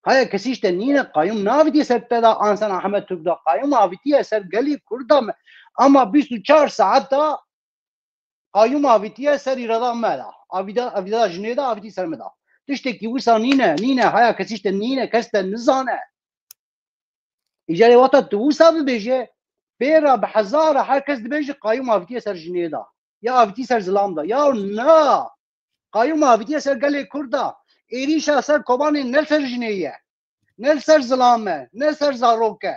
Haya kesî ji te nîne, qayûm navitiye ser te da, an sen Ahmet Türk da, qayûm avitiye ser gelî Kurda me. Ama bîst û çar saet da qayûm avitiye ser îrada me da. Avida, avida jinê da, avitî ser me da. Tiştekî wisa nîne, nîne, haya kesî ji te nîne, kes te nizane. Îcarê wata tu wisa bibêje, pê re bi hezara her kes dibêje qayûm avitiye ser jinê da. Ya avitî ser zilam da. Ya na! Qayûm avitiye ser gelê Kurd da. Êrîşa ser Kobanê ne ser jinê ye. Ne ser zilam e, ne ser zarok e.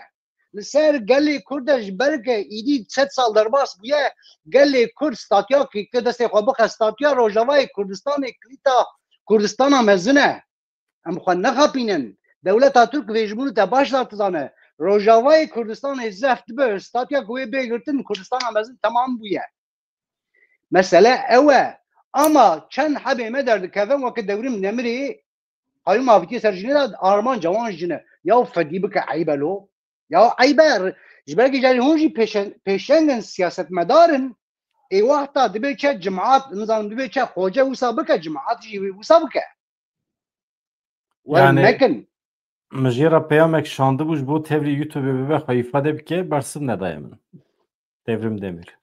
Li ser gelê Kurd de ji ber ke îdî sed sal derbas bûye, gelê Kurd statuyakê ke destê xwe bixe statuya Rojavayê Kurdistanê, kilîta Kurdistana mezin e. Em xwe nexapînin. Dewleta Tirk vê ji min û te baş zar dizane. Rojavayê Kurdistanê zeft dibe, statuya ku wê bê girtin, Kurdistana mezin temam bûye. Mesele ew e. Ama çend hebê me derdikevin, weke Dewrîm Nemirê, qayûm avitiye ser jinê de, armanca wan jin e. Ya fedî bike, eyb e lo. Ya eyb e. Ji ber ku carê hûn jî pêşen-, pêşeng in, siyasetmedar in. Ê wexta dibê çe cimat, nizanim dibê çe xoce wisa bike, cimat jî wisa bike. Wer Yani, nekin. Min jê re peyamek şandibû ji bo tevlî YouTube bibe xwe îfade bike, bersiv nedaye min. Devrim Demir.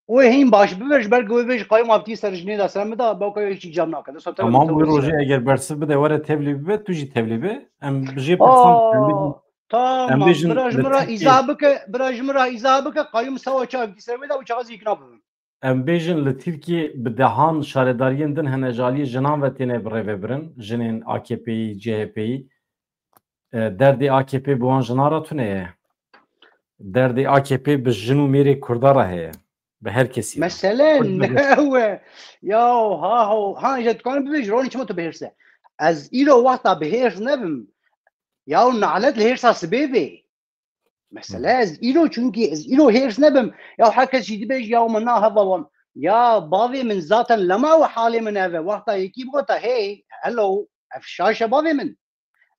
Wê hîn baş bibe, ji ber ku wê bêj qayûm avtî ser jinê de ser min da, bawka wê hîçî cem nake. Desa te Tamam, wê rojê eger bersiv bide, were tevlî bibe, tu jî tevlî be. Em jê pirsan, em bêjin, Aa, em tamam, bêjin bira ji li min re Tirkiye îzah bike, bira ji min re îzah bike, qayûm sewa çi avtî ser wê de û çaxaz îkna bibim. Em bêjin li Tirkiyê bi dehan şaredariyên din hene ji aliyê jinan ve têne birêvebirin, jinên A K P'yî, C H P'yî. E, derdê A K P bi wan jinan re tune ye. Derdê A K P bi jin û mêrê Kurda re heye. Bi her kesî re. Mesele Kurd ne bibêje. Ew e. Ya ha ho, ha, ji dikarin bibêj, Ronî çima tu bihêrs e? Ez îro wexta bihêrs nebim. Ya nalet li hêrsa sibê bê. Mesele Hı. ez îro, çunkî ez îro hêrs nebim. Ya her kes jî dibêj, ya min na heva wan. Ya bavê min zaten lema û halê min ev e. Wexta yekî bigota, hey, hello, ev şaş e bavê min.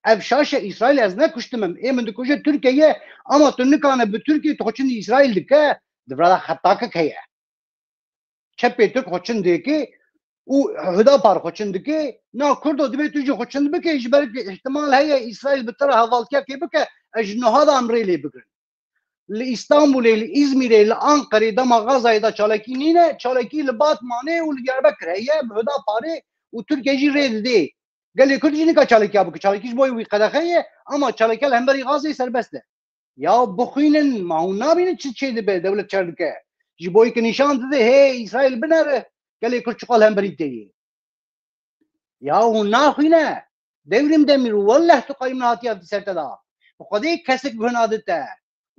Ev şaş e, Îsraîl ez nekuştim im. Ê min dikuje Tirkiye ye, ama tu nikane bi Tirkiye tu xwe çin Îsraîl dike, di vira de xetakek heye. Çepê Tirk xwe çin dike û Hudapar xwe çin dike. Na Kurdo dibê tu jî xwe çin bike, ji ber ku îhtimal heye Îsraîl bi te re hevaltiyekê bike, ez ji niha de em rê lê bigirin. Li Îstanbulê, li Îzmîrê, li Anqerê, dema Gazayê de çalakî nîne, çalakî li Batmanê û li Diyarbekir heye, bi Hudaparê û Tirkiye jî rê didê. Gelê Kurd jî nika çalekiya bike. Çalekî ji bo wî qedexe ye, ama çalekiya li hemberî Gazê serbest e. Ya bixwînin, ma hûn nabînin çi çê dibe, dewlet çer dike. Ji bo yekî nîşan dide, hê Îsraîl binere, gelê Kurd çiqal hemberî te ye. Ya hûn naxwîne. Devrim Demir, welleh tu qayûm nehatiye ser te da. Bi Xwedê kesek guh nadite.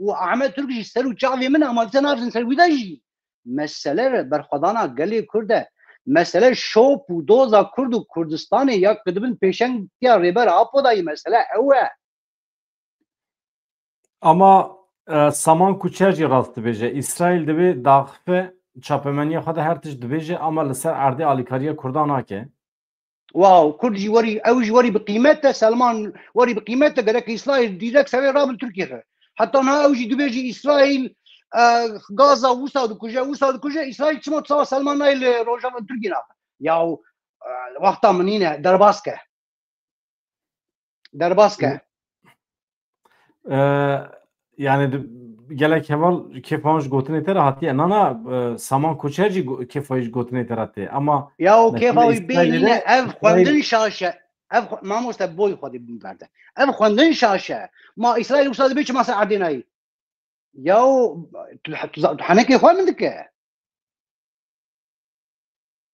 Û Ahmet Turk jî ser û çavê min ama dîsa navêjin ser wî de jî. Mesele berxwedana gelê Kurd e. Mesele şop û doza Kurd û Kurdistanê ya ku dibin pêşengtiya Rêber Apo de yî, mesele ew e. Ama, e, Saman Kuçer jî rast dibêje. Îsraîl divê daxife çapemeniya xwe de her tişt dibêje ama li ser erdê alîkariya Kurdan nake. Wow, Kurd jî werî, ew jî werî bi qîmet e, Selman werî bi qîmet e, gerek Îsraîl dîrek serê rabin Tirkiye re. Heta niha ew jî dibêjî Îsraîl, e, Gaza wisa dikuje, wisa dikuje, Îsraîl çima çawa Selman nayê li Rojava Tirkiye naxe? Yaw, e, wexta min nîne, derbas ke. Derbas ke. E, yani di-, gelek heval kêfa wan ji gotinê te re hatiye. Nana, e, Saman Koçer jî go-, kêfa wî ji gotinê te re tê. Ama Ya o mesela kêfa wî bê Îsraîlê nîne, de, ev Îsraîl xwendin şaş e. Ev xwe-, mamoste boy xwedî bin berde. Ev xwendin şaş e. Ma Îsraîl wisa dibê çima ser erdê nayî? Ya o, tu, tu, tu henekê xwe min dike.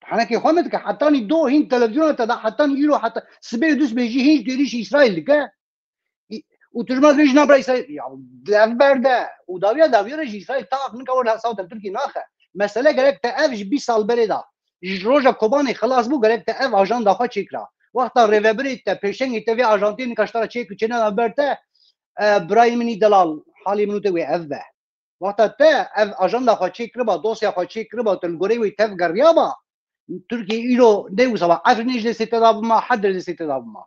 Henekê xwe me dike. Hetanî do hîn televizyona te de, hetanî îro, heta sibê û dusbê jî hîn ji êrîşî Îsraîl dike. Î-, û tu ji me dibêjî nabira Îsraîl. Ya, ev berde. Û dawiya dawiya re jî Îsraîl tax nika were hesawte Tirkî naxe. Mesele gerek te ev ji bîst sal berê de. Ji roja Kobanê xilas bû, gerek te ev ajanda xwe çêkira. Wexta rêvebirê te, pêşengê te vê ajantê nika ji te re çêkir, çêneda ber te, e, birayê min î delal, halê min û te wê ev be. Wexta te ev ajanda xwe çêkiriba, dosya xwe çêkiriba, tu li goreyê wê tevgeriyaba, Tirkiye îro ne wisa ba, Efrînê ji destê te da bima, Hedrê destê te da bima.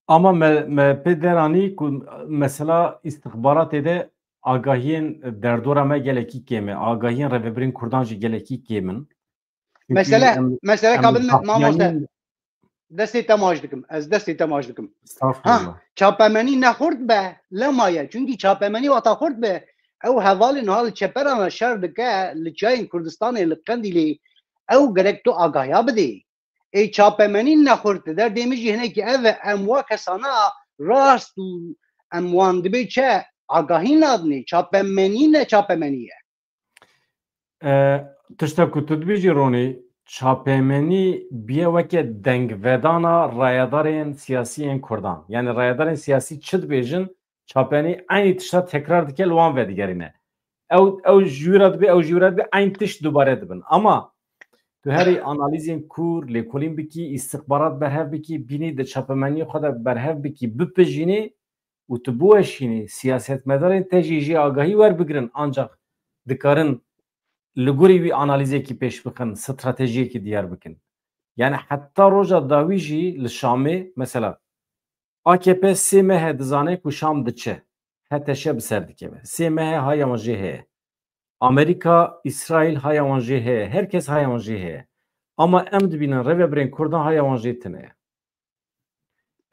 Ama me, me pê deranî ku mesela îstixbaratê de agahiyên derdora me gelekî kêm e. Agahiyên rêvebirên Kurdan jî gelekî kêm in. Çünkü Mesele, em, mesele em kabin me, mamoste. Zahyanî Destê te maç dikim. Ez destê te maç dikim. Estağfurullah. Ha, çapemenî ne xurt be, lema ye. Çünkü çapemenî wata xurt be, ew hevalên niha li çeperan re şer dike, li çiyayên Kurdistanê, li Qendîlê, ew gerek tu agahiya bidê. Ê çapemenî ne xurt e. Derdê min jî hinekî ev e, em wa kesana rast û em wan dibê çi agahî nadinê. Çapemenî ne çapemenî ye. E, tişta ku tu dibêjî Ronî, çapemenî biye weke dengvedana rayedarên siyasî yên Kurdan. Yani rayedarên siyasî çi dibêjin, çapemenî eynî tişta tekrar dike, li wan vedigerîne. Ew, ew ji wî re dibê, ew ji wî re dibê, eyn tişt dubare dibin. Ama tu herî analîzên kûr, lêkolîn bikî, îstixbarat berhev bikî, bînî di çapemeniyê xwe de berhev bikî, bipijînî, û tu biweşînî, siyasetmedarên te jî jê agahî werbigirin, ancak dikarin li gorî wî analîzekî pêş bixin, stratejiyekî diyar bikin. Yani heta roja dawî jî li Şamê, mesela A K P sê meh e dizane ku Şam diçe, H T Ş bi ser dikeve. Sê meh e haya wan jê heye. Amerîka, Îsraîl haya wan jê heye. Her kes haya wan jê heye. Ama em dibînin rêvebirên Kurdan haya wan jê tune ye.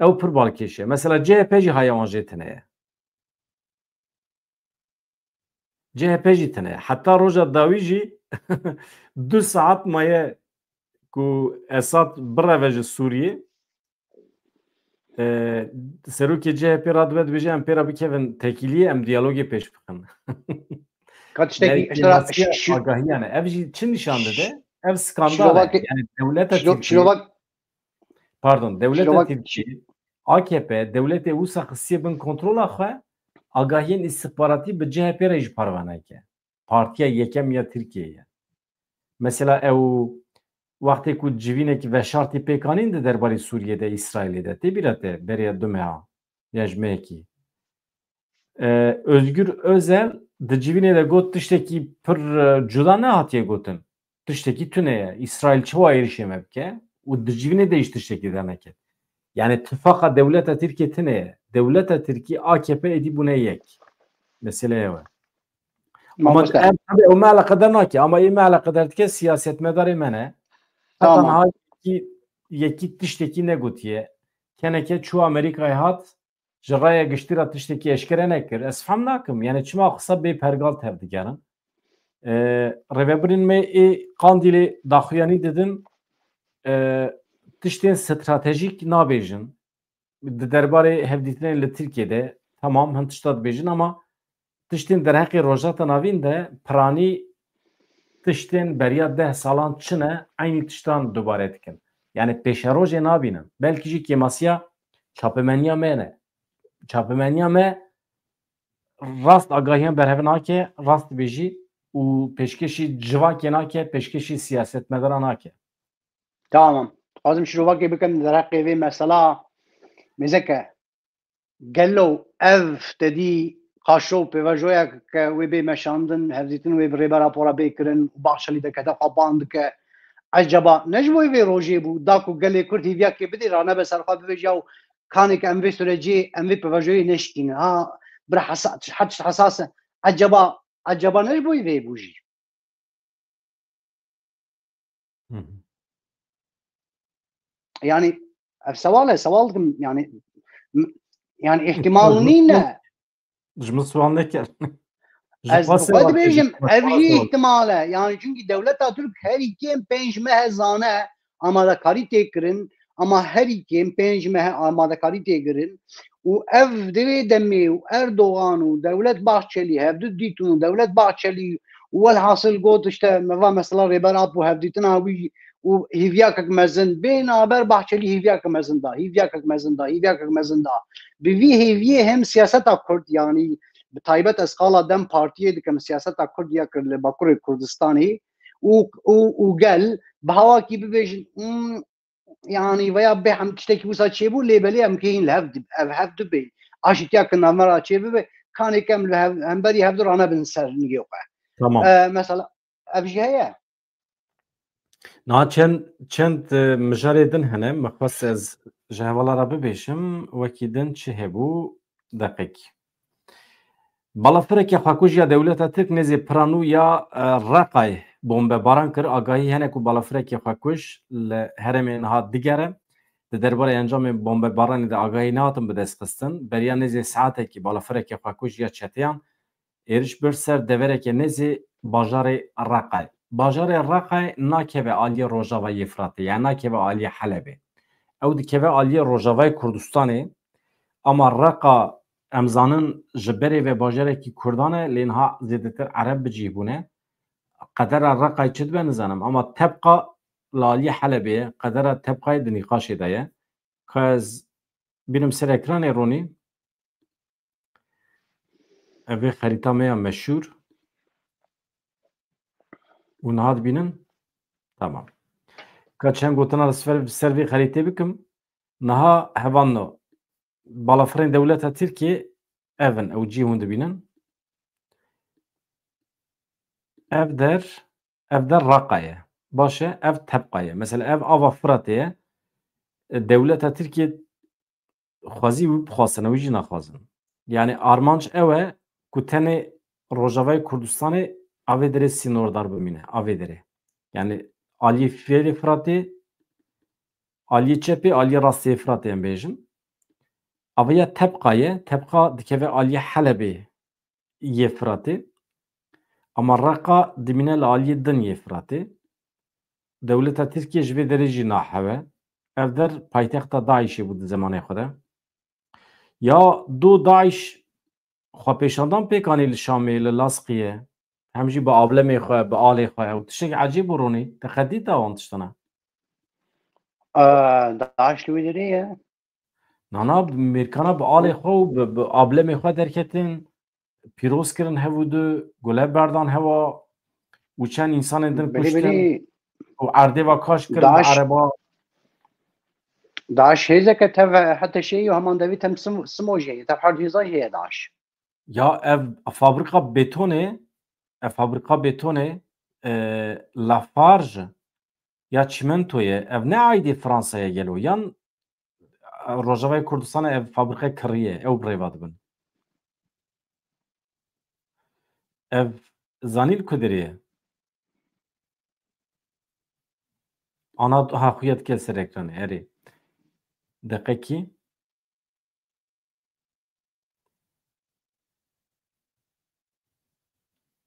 Ew pir balkêş e. Mesela C H P jî haya wan jê tune ye. C H P jî tune ye. Heta roja dawî jî du saet maye ku Esad bireve ji Sûriyê. E, serokê C H P radibe dibêje em pê re bikevin tekîliyê, em diyalogê pêş bixin. Ka tiştekî Yani, işte, kêmasiya şi-, şi-, agahiyane. Ev jî çi nîşan dide? Ev skandal e. Şirovakê-, Yani dewleta şiro-, Tirkiyê, şirovak-, pardon, dewleta şirovak-, Tirkiyê, A K P, dewletê wisa xistiye bin kontrola xwe, agahiyên îstixbaratî bi C H P re jî parve neke. Partiya yekem ya Tirkiyeyê ye. Mesela ew wextê ku civînekî veşartî pêk anîn di derbarê Sûriyê de, Îsraîlê de, tê bîra te beriya du meha ya ji mehekî. E, Özgür Özel di civînê de got tiştekî pir, e, cuda nehatiye gotin. Tiştekî tune ye. Îsraîl çawa êrişê me bike? Û di civînê de jî tiştekî derneket. Yani tifaqa dewleta Tirkiyê tune ye. Dewleta Tirkî A K P êdî bûne yek. Mesele ew e. Ama Mamoste. em, tabii ew me eleqedar nake. Ama ê me eleqedar dike siyasetmedarê me ne. Heta Tamam. niha yekî, yekî tiştekî negotiye. Keneke çû Amerîkayê hat, ji raya giştî re tiştekî eşkere nekir. Ez fem nakim. Yani çima qisa bê pergal tev digerin? E, rêvebirên me ê Qandîlê daxuyanî didin, e, tiştên stratejîk nabêjin. Di derbarê hevdîtinên li Tirkiyê de, tamam, hin tişta dibêjin, ama tiştên derheqê Rojhilata Navîn de piranî tiştên beriya deh salan çi ne, eynî tiştan dubare dikin. Yani pêşerojê nabînin. Belkî jî kêmasiya çapemeniya me ne. Çapemeniya me rast agahiyan berhev nake, rast dibêjî û pêşkêşî civakê nake, pêşkêşî siyasetmedara nake. Tamam. Dixwazim şirovakê bikim derheqê vê mesela mêzeke. Gelo ev tedî qaşo pêvajoyek ke wê bê meşandin, hevdîtin wê bi rêbera pora bê kirin û Bahçelî dekete xwe ban dike. Eceba ne ji bo vê rojê bû, da ku gelê Kurd hîviyakê bidê, ranebe ser xwe bibêje, ew kanê ke em vê sürecê, em vê pêvajoyê neşkînin. Ha, bira hesa-, heta hesas e. Eceba, eceba ne ji bo vê bû jî. Hı hı. Yani, ev sewal e, sewal dikim, yani, m-, yani, ihtimal nîne. Ji min sewal nekir. Ji Ez xwe bi xwe sewal dibêjim, kir, ji xwe ev sewal jî kir. Ihtimal e. Yani, çünkü dewleta Türk herî kêm pênc meh e zane, amadekarî tê kirin, ama herî kêm pênc meh e amadekarî tê kirin. Û ev di vê demê û Erdogan û Dewlet Bahçelî, hevdu dîtin û Dewlet Bahçelî û welhasil got, işte, me va mesela Rêber Apo hevdîtina wî û hîviyakek mezin, bê naber Bahçelî hîviyakek mezin da, hîviyakek mezin da, hîviyakek mezin da. Bi vî hêviyê hem siyaseta Kurd, yani bi taybet ez qala DEM Partiyê dikim, siyaseta Kurd ya kir li Bakurê Kurdistanê û, û, û gel bi hawakî bibêjin, hmm, yani veya bê hem tiştekî wisa çêbû, lê belê em keyîn li hev dib-, ev hev dibê. Aşîtiya ki navmera çê bibe, kanê kem li hev, hemberî hev du ranebin ser nigê xwe. Tamam. E, mesela, ev jî heye. Niha çend, çend, e, mijarê din hene, min xwest ez ji hevala re bibêjim, wekî din çi hebû, deqek. Balafirekê xwekuj ya dewleta Tirk nêzê pira nû ya, e, Reqayê bombebaran kir. Agahî hene ku balafirekê xwekuj li herêmê niha digere. Di derbarê encamên bombebaranê de agahî nehatin bidestxistin. Beriya nêzê saetekî balafirekê xwekuj ya çeteyan êriş bir ser deverekê nêzê bajarê Reqayê. Bajarê Reqayê nakeve aliyê Rojavayê Firatê, yani nakeve aliyê Helebê. Ew dikeve aliyê Rojavayê Kurdistanê, ama Reqa, em zanin, ji berê ve bajarekî Kurdan e, lê niha zêdetir Ereb bi cih bûne. Qedera Reqayê çi dibe nizanim, ama tebqa li aliyê Helebê ye, qedera tebqayê di nîqaşê de ye. Ka ez bînim ser ekranê Ronî. Ev ê xerîta me ya meşhûr. Û niha dibînin? Tamam. Ka çend gotina li ser, ser vê xerîtê bikim. Niha hevanno. Balafirên dewleta Tirkiyê ev in. Ew cî hûn dibînin. Ev der, ev der Raqa ye. Baş e, ev tebqa ye. Mesela ev ava Firatê ye. E, dewleta Tirkiyê xwezî wî bixwastin, wî jî naxwazin. Yani armanc ew e ku tenê Rojavayê Kurdistanê Avê derê sînordar bimîne. Avê derê. Yani aliyê fêrê Firatê, aliyê çepê, aliyê rastê Firatê em bêjin. Avêya Tebqa ye. Tebqa dikeve aliyê Helebê yê Firatê. Ama Reqa dimîne li aliyê din yê Firatê. Dewleta Tirkiye ji vê derê jî nahewe. Ev der paytexta DAIŞê bû di zemanê xwe de. Ya do DAIŞ xwepêşandan pêk anî li Şamê, li Laskiyê. Hem jî bi ablemê xwe, bi alê xwe. Ew tiştek ecêb û ronî. Te qet dîta wan tiştana? Aa, DAIŞ li wê derê ye. Nana, mêrkana bi alê xwe û bi, bi ablemê xwe derketin, pîroz kirin hev û du, gule berdan hewa û çend însanên din Belê, kuştin belê. Û erdê ve kaş kirin bi DAIŞ, ereba. DAIŞ hêzeke tev hete şey yo heman devî tem sim-, simo jê, tev herd hêza jê ye DAIŞ. Ya ev fabrika betonê, ev fabrika betonê, e, Lafarge ya çimento ye, ev ne aîdê Fransa ye gelo, yan, e, Rojavayê Kurdistanê ev fabrika kiriye, ew bi rêva dibin. Ev zanî li ku derê ye? Ana, ha, xuya dike ser ekranê, erê. Deqekî.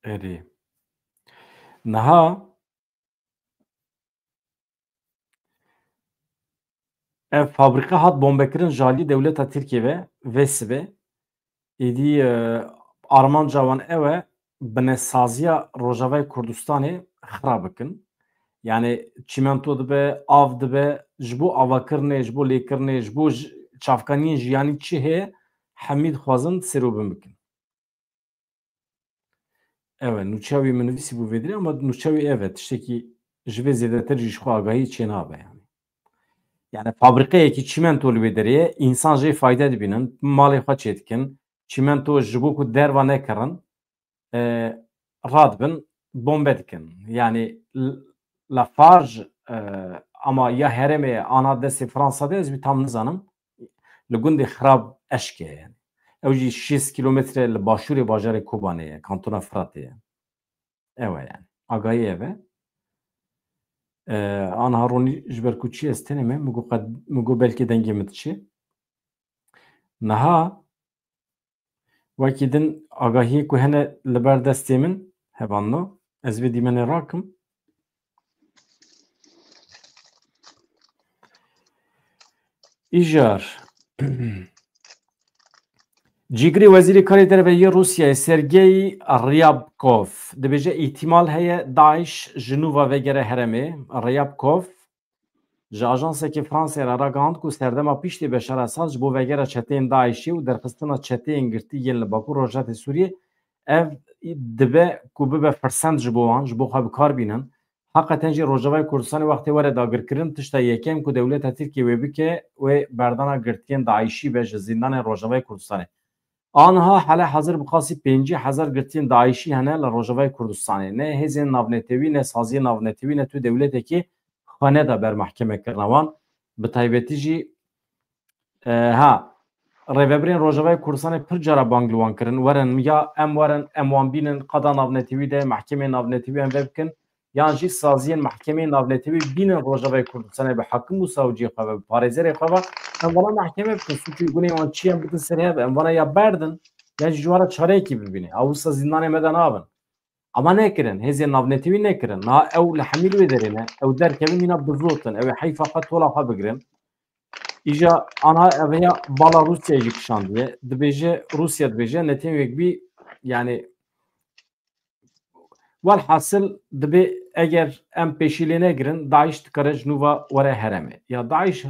Erê. Niha ev fabrika hat bombekirin ji alî dewleta Tirkiyê ve, vê sibê. Êdî, e, armanca wan ew e, binesaziya Rojavayê Kurdistanê xira bikin. Yani çîmento dibe, av dibe, ji bo avakirinê, ji bo lêkirinê, ji bo ji-, çavkaniyên jiyanî çi heye, hemî dixwazin sêrobin bikin. Ew e, nûçeya wî min nivîsî bû vê derê, ama nûçeya wî ev e, tiştekî ji vê zêdetir jî ji xwe agahî çênabe yani. Yani fabrikeyekî çîmento li wê derê ye, însan jê fayde dibînin, malê xwe çêdikin, çîmento ji bo ku derva nekirin, e, radibin, bombe dikin. Yani L-, Lafarge, e, ama ya herêmê ana destê Fransa de, ez wî tam nizanim. Li gundê Xirab Eşk e yani. Ew jî şêst kîlometre li başûrê bajarê Kobanê ye, kantona Firatê ye. Ew e yani. Agahî ev e. E, anha ronî ji ber ku çi ez tenê me, min got qed, min got belkî dengê min diçe. Niha wekî din agahiyê ku hene li ber destê min, hevalno, ez vê dîmenê rakim. Îjar. Cîgirê Wezîrê Karê Derve yê Rûsyayê Sergey Ryabkov dibêje, îhtimal heye DAIŞ ji nû ve vegere herêmê. Ryabkov ji ajansekî Fransayê re ragihand ku serdema piştî Beşar Esad ji bo vegera çeteyên DAIŞê û derxistina çeteyên girtî yên li Bakur Rojhilatê Sûriyê, ev dibe ku bibe firsend ji bo wan, ji bo xwe bi kar bînin. Heqeten jî Rojavayê Kurdistanê wextê were dagirkirin, tişta yekem ku dewleta Tirkiyê wê bike, wê berdana girtiyên DAIŞî be ji zîndanên Rojavayê Kurdistanê. Aniha hele hazir bi qasî pêncî hezar girtiyên DAIŞî hene li Rojavayê Kurdistanê. Ne hêzên navnetewî, ne saziyên navnetewî, ne tu dewletekî xwe neda ber mehkemekirina wan. Bi taybetî jî, e, ha, rêvebirên Rojavayê Kurdistanê pir cara bang li wan kirin, werin ya em werin, em wan bînin qada navnetewî de, mehkemeyên navnetewî em vê bikin. Yan jî saziyên mehkemeyên navnetewî bînin Rojavayê Kurdistanê bi hakim û savciyê xwe ve, bi parêzerê xwe ve, em vana mehkeme bikin, sûcên gunê wan çi ye em bidin ser hev, em vana ya berdin, yan jî ji wan re çareyekî bibîne. Ew wisa zîndanê me de nabin. Ama nekirin, hêzên navnetewî nekirin. Niha ew li hemî li wê derê ne, ew derkevin mîna bizotin, ew ê heyfa xwe tola xwe bigirin. Îja anha ev ya bala Rûsyayê jî kişandiye. Dibêje, Rûsya dibêje, netewên wek bî, yani, Welhasil, dibê eger em pêşî lê negirin, DAIŞ dikare ji nû ve were herêmê. Ya DAIŞ,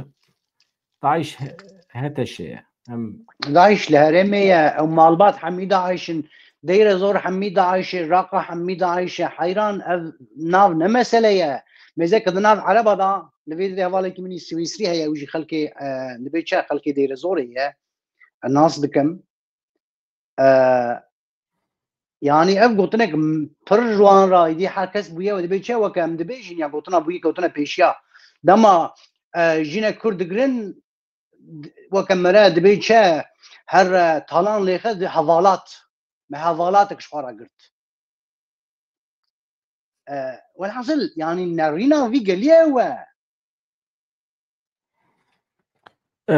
DAIŞ he-, H T Ş ye. Em DAIŞ li herêmê ye, ew malbat hemî DAIŞ in, Deir Zor hemî DAIŞ e, Raqa hemî DAIŞ e. Heyran, ev nav ne mesele ye. Mêze ke di nav ereba da, li vê derê hevalekî min î Swîsrî heye, ew jî xelkê, e, dibê çi, xelkê Deir Zorê ye. E, nas dikim. E, yanî ev gotinek m-, pir ji wan re êdî her kes bûye û dibê çi weke em dibêjin ya gotina bûyî kewtine pêşiya. Dema, e, jinek Kurd digirin, d-, weke mere dibê çi her, e, talan lêxe di hevalat. Me hevalatek ji xwe re girt. e, welhasil, yanî nerîna vî geliyê ew e. E,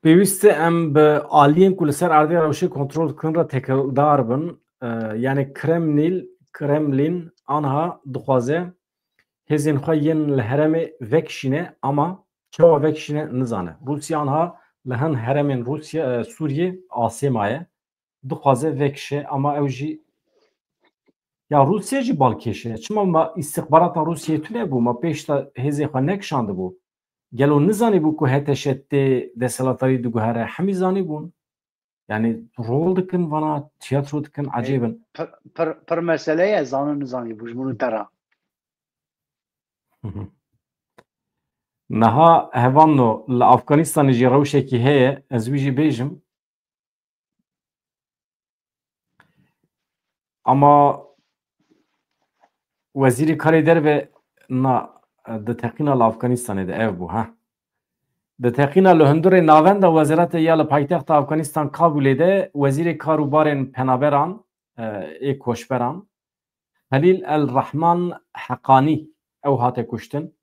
pêwîst e em bi aliyên ku li ser erdê rewşê kontrol dikin re têkildar bin. E, yani Kremlin, Kremlin anha dixwaze hêzên xwe yên li herêmê vekişîne, ama çawa vekişîne nizane. Rûsya anha li hin herêmên Rûsya, e, Sûriyê asê maye. Dixwaze vekişe, ama ew jî, ya Rûsya jî balkêş e. Çima ma îstixbarata Rûsyayê tune bû, ma pêş de hêzê xwe nekişandibû? Gelo nizanîbû ku H T Ş tê desthilatdarî diguhere? Hemî zanîbûn. Yani rol dikin vana, tiyatro dikin, ecêb in. Pir, pir, pir mesele ye, zano nizanîbû ji min û te re. Niha hevalno, li Afganistanê jî rewşekî heye, ez wî jî bêjim. Ama Wezîrê Karê Derve na, di teqîna li Afganistanê de ev bû, ha. Di teqîna li hundirê navenda wezareta ya li paytexta Afganistan Kabulê de Wezîrê Kar û Barên Penaberan, e, ê Koçberan, Xelîl El Rehman Heqanî ew hate kuştin.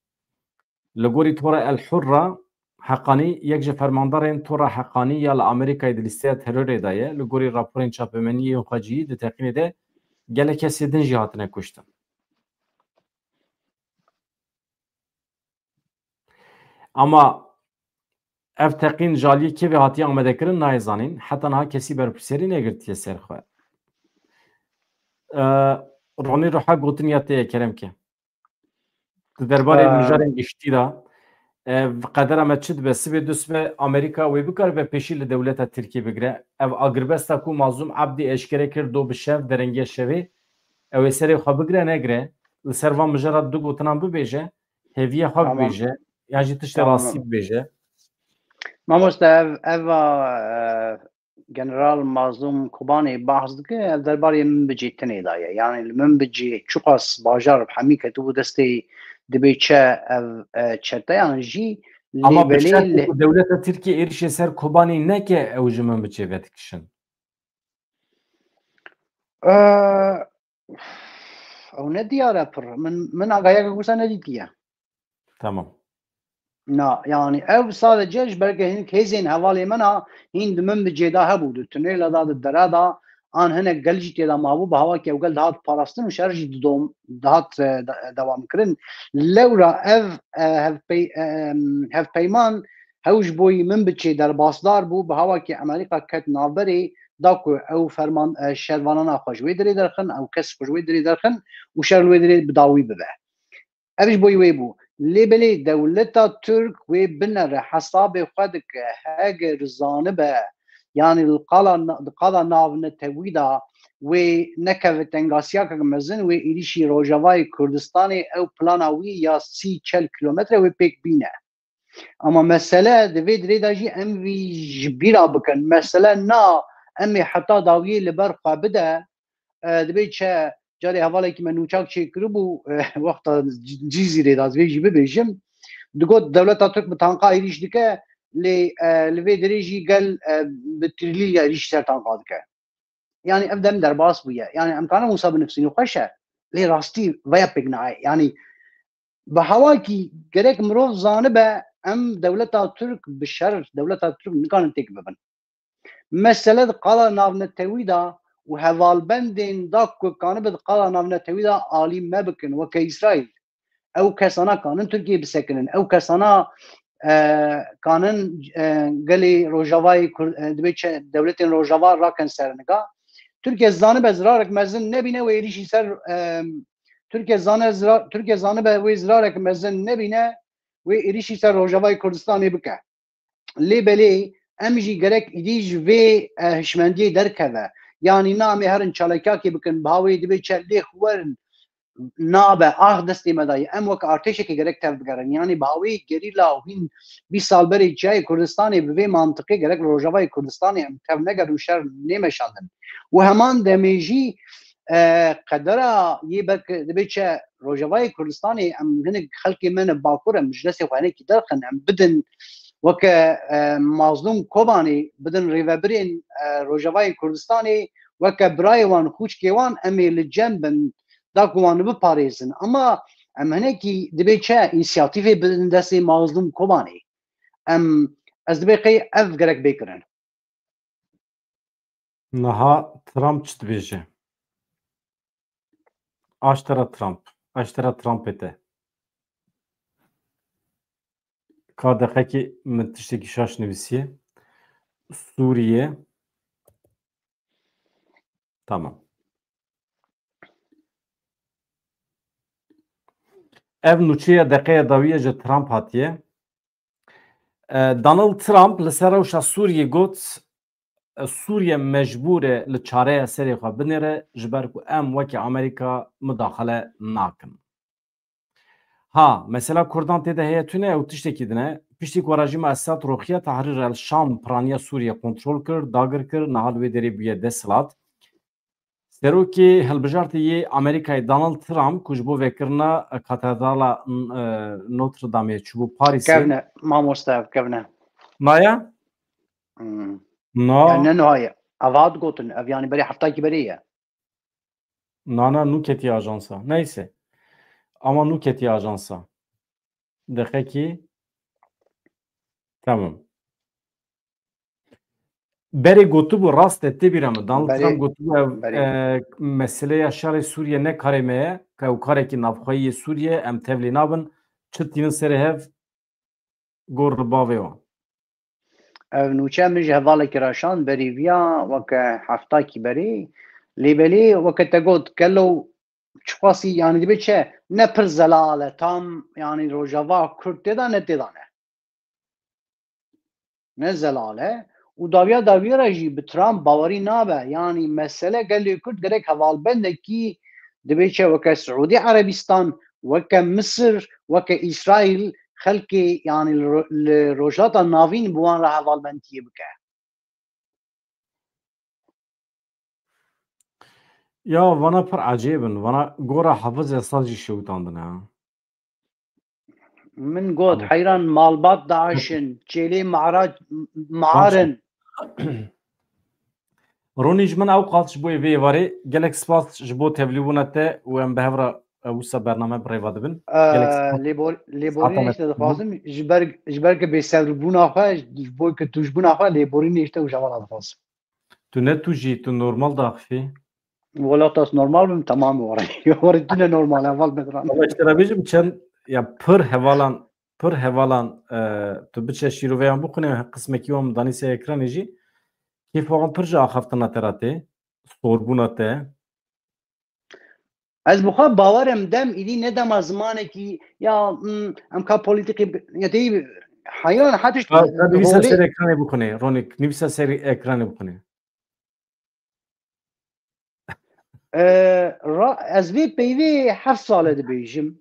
Li gorî Tora El Hurra, Heqanî yek ji fermandarên Tora Heqanî ya li Amerîkayê di lîsteya terorê de ye. Li gorî raporên çapemeniyên xwecihî di teqînê de gelek kesê din jî hatine kuştin. Ama ev teqîn ji aliyê kê ve hatiye amadekirin nayê zanîn. Heta niha kesî berpirsiyarî negirtiye ser xwe. E, Ronî Ruha gotiniya te ye, kerem ke. Di derbarê Ee, mijarên giştî de, e, qedera me çi dibe? Sibê du sibe Amerîka wê bikaribe pêşî li dewleta Tirkiyê bigire. Ev agirbesta ku Mazlûm Ebdî eşkere kir do bi şev, derengiya şevê, ew ê serê xwe bigire negire, li ser van mijara du gotinan bibêje, hêviya xwe Tamam. bibêje, yan jî tiştê Tamam. rastî bibêje. Mamoste, ev, ev a, e, General Mazlûm Kobanê behs dike, ev derbarê Minbicê tenê de ye. Yani li Minbicê çiqas bajar bi hemî ketibû destê, dibê çe ev, e, çeteyan jî Ama lê bi belê şertê li ku dewleta Tirkiye êrişê ser Kobanê neke, ew ji Minbicê vedikişin. E, ew ne diyar e pir. Min, min agahiyeke wisa nedîtiye. Tamam. Na, yani ev sadece ji ber ke hin hêzên hevalê min a, hîn di Minbicê de hebû, di tunêla de, di dere de, an hinek gel jî tê de mabû, bi hawakê ew gel dihat parastin û şer jî didom, dihat, e, de-, dewam kirin. Lewra ev, e, hevpey-, e, em, hevpeyman hew ji bo yî Minbicê derbasdar bû, bi hawakê Amerîka ket navberê, da ku ew ferman, e, şervanana xwe ji wê derê derxin, ew kes xwe ji wê derê derxin û şer li wê derê bi dawî bibe. Ev ji bo wê bû. Lê belê dewleta Tirk wê binere, hesabê xwe dike, heger zanibe, yani li qala na-, di qala navnetewî de wê nekeve tengasiyakek mezin, wê êrîşî rojavayê Kurdistanê, ew plana wî ya sî çel kilometre wê pêk bîne. Ama mesele di vê dirê de jî em vî ji bîra bikin. Mesele na em ê heta dawiyê li ber xwe bide, e, dibê çi carê hevalekî me nûçak çêkiribû, e, wexta Cî-, Cîzîrê de, ez vê jî bibêjim. Digot dewleta Tirk bi tanka êrîş dike, lê, e, li vê dirê jî gel, e, bi trîlîlya êrîş ser tanka dike. Yani ev dem derbas bûye. Yani em karin wisa binivîsîn û xweş e. Lê rastî veya pêk nayê. Yani bi hawakî gerek mirov zanibe em dewleta Tirk bi şer, dewleta Tirk nikarin têk bibin. Mesele di qala navnetewî de û hevalbendên da ku kanibe di qala navnetewî de alî me bikin weke Îsraîl. Ew kesana kanin Tirkiyê bisekinin. Ew kesana, e, kanin, e, gelê Rojavayê Kur-, e, dibê çi dewletên Rojava rakin ser niga. Tirkiye zanibe zirarek mezin nebîne wê êrîşî ser, e, Tirkiye zane zira-, Tirkiye zanibe wê zirarek mezin nebîne wê êrîşî ser Rojavayê Kurdistanê bike. Lê belê em jî gerek îdî ji vê, e, hişmendiyê derkeve. Yanî na em ê herin çalakiyakê bikin, bi hawê dibê çi lêx werin nabe, ax destê me dayî. Em wek artêşekê gerek tev bigerin. Yanî bi hawê gerîla û hîn bîst sal berê çiyayê Kurdistanê bi vê mantiqê gerek li Rojavayê Kurdistanê em tev negerin û şer nêmeşandin. Û heman demê jî, e, qedera yê belke dibê çi Rojavayê Kurdistanê em hinek xelkê me ne Bakur em ji destê xwe hinekî derxin, em bidin weke, e, Mazlûm Kobanê, bidin rêvebirên, e, Rojavayê Kurdistanê weke birayê wan, xûçkê wan, em ê li cem bin, da ku wan biparêzin. Ama em hinekî dibê çi însiyatîfê bidin destê Mazlûm Kobanê. Em, ez dibê qey ev gerek bê kirin. Niha Trump çi dibêje? Aştera Trump. Aştera Trumpê te. Ka deqekî min tiştekî şaş nivîsiye. Sûriye. Tamam. Ev nûçeya deqeya dawî ye ji Trump hatiye. E, Donald Trump li ser rewşa Sûriyê got, e, Sûriye mecbûr e li çareya serê xwe binêre, ji ber ku em wekî Amerîka mudaxele nakin. Ha, mesela Kurdan tê de heye tune ew tiştekî din e. Piştî ku rejîma Esad roxiya, Tahrir el Şam piraniya Sûriye kontrol kir, dagir kir, niha li wê derê bûye desthilat. Serokê hilbijartê yê Amerîkayê Donald Trump ku ji bo vekirina Katedrala, e, Notre Dameê çûbû Parîsê. Kevne, mamoste, ev kevne. Naya? Hmm. Na. Yani ne nihaye? Ev hat gotin, ev yani berê heftakî berê ye. Na, na, nû ketiye ajansa. Neyse. Ama nû ketiye ajansa. Deqekî. Tamam. Berê gotibû, rast e, tê bîra min. Donald Trump gotibû ev, e, meseleya şerê Sûriye ne karê me ye, ka ew karekî navxweyî yê Sûriye, em tevlî nabin, çi tînin serê hev, gor li bavê wan. Ev nûçe min ji hevalekî re şand berî viya weke heftakî berî. Lê belê weke te got, gelo çiqasî, yanî dibê çi? Ne pir zelal e, tam, yanî Rojava Kurd tê de ne tê de ne. Ne zelal e. Û dawiya dawiyê re jî bi Trump bawerî nabe. Yanî mesele gelê Kurd gerek hevalbendekî dibê çi weke Siûdî Erebistan, weke Misir, weke Îsraîl, xelkê, yanî li ro-, li Rojhilata Navîn bi wan re hevalbendiyê bike. Ya, vana pir ecêb in. Vana gora Hafiz Esad jî şewitandine, ha. Min got, Tamam. Heyran malbat DAIŞ in, çêlê mara-, Baş. Maarin. Ronî, ji min ew qas ji bo vê êvarê gelek spas ji bo tevlîbûna te û em bi hev re, e, wisa bername bi rêva dibin. Gelek spas. Lêbor-, lêborînê Saeta işte me dixwazim, ji ber, ji ber ke bêsevrbûna xwe, ji bo ke tûjbûna xwe, lêborînê işte û ji hevala dixwazim. Tu ne tu jî, tu normal daxifî. Wela tas normal bim, tamam were. Were tu ne normal, heval Bedran. Ama işte bêjim çend, ya pir hevalan, pir hevalan, e, tu biçe şîroveyan bixwîne, qismekî wan danî ser ekranê jî. Kêfa wan pir ji axaftina te re tê, sorbûna te. Ez bi xwe bawer im dem îdî ne dema zimanekî ya, hmm, em ka polîtîkê bi-, ya tê heyran hetiş Ka, ka nivîsa holê ser ekranê bixwîne, Ronik, nivîsa ser ekranê bixwîne. E, ra-, ez vê peyvê heft sal e dibêjim.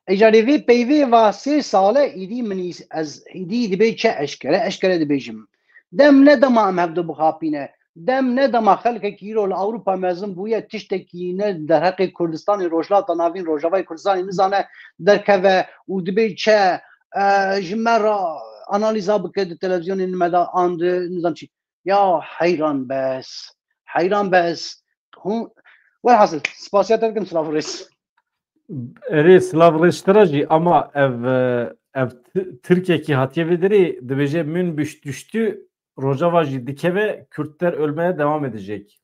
Ecarê vê peyvê va sê sal e îdî min îs-, ez îdî dibê çi eşkere, eşkere dibêjim. Dem ne dema em hevdu bixapîne. Dem ne dema xelkekî îro li Ewropa mezin bûye tiştekî ne derheqê Kurdistanê, Rojhilata Navîn, Rojavayê Kurdistanê nizane derkeve û dibê çi, e, ji me re analîza bike di televîzyonê me de an di nizam çi. Ya heyran bes. Heyran bes. Hûn, welhasil, spasiya te dikim, silav û rêz. Erê, silav rêz ji te re jî, ama ev, e, ev Ti-, Tirkiyekî hatiye vê derê, dibêje Münbiç düştü, Rojava jî dikeve, Kürtler ölmeye devam edecek.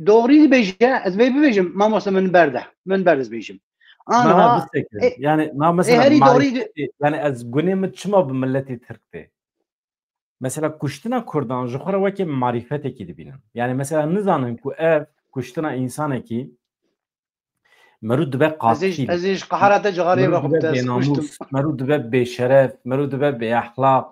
Doğrî dibêje, ez vê bibêjim, mamoste min berde, min berde ez bêjim. Na, na, Anha, bisekir. e, Yani, na, e, mesela, herî doğrî di- marîfetê, yani ez gunê min çima bi milletê Tirk tê? Mesela kuştina Kurdan ji xwe re weke marîfetekî dibînin. Yani mesela nizanin ku ev kuştina însanekî merû dibe Ez ê, qatil, ez ê ji qehera te cixarê merû dibe vexwe te ez bênamûs, kuştim. Merû dibe bêşeref, merû dibe bêexlaq.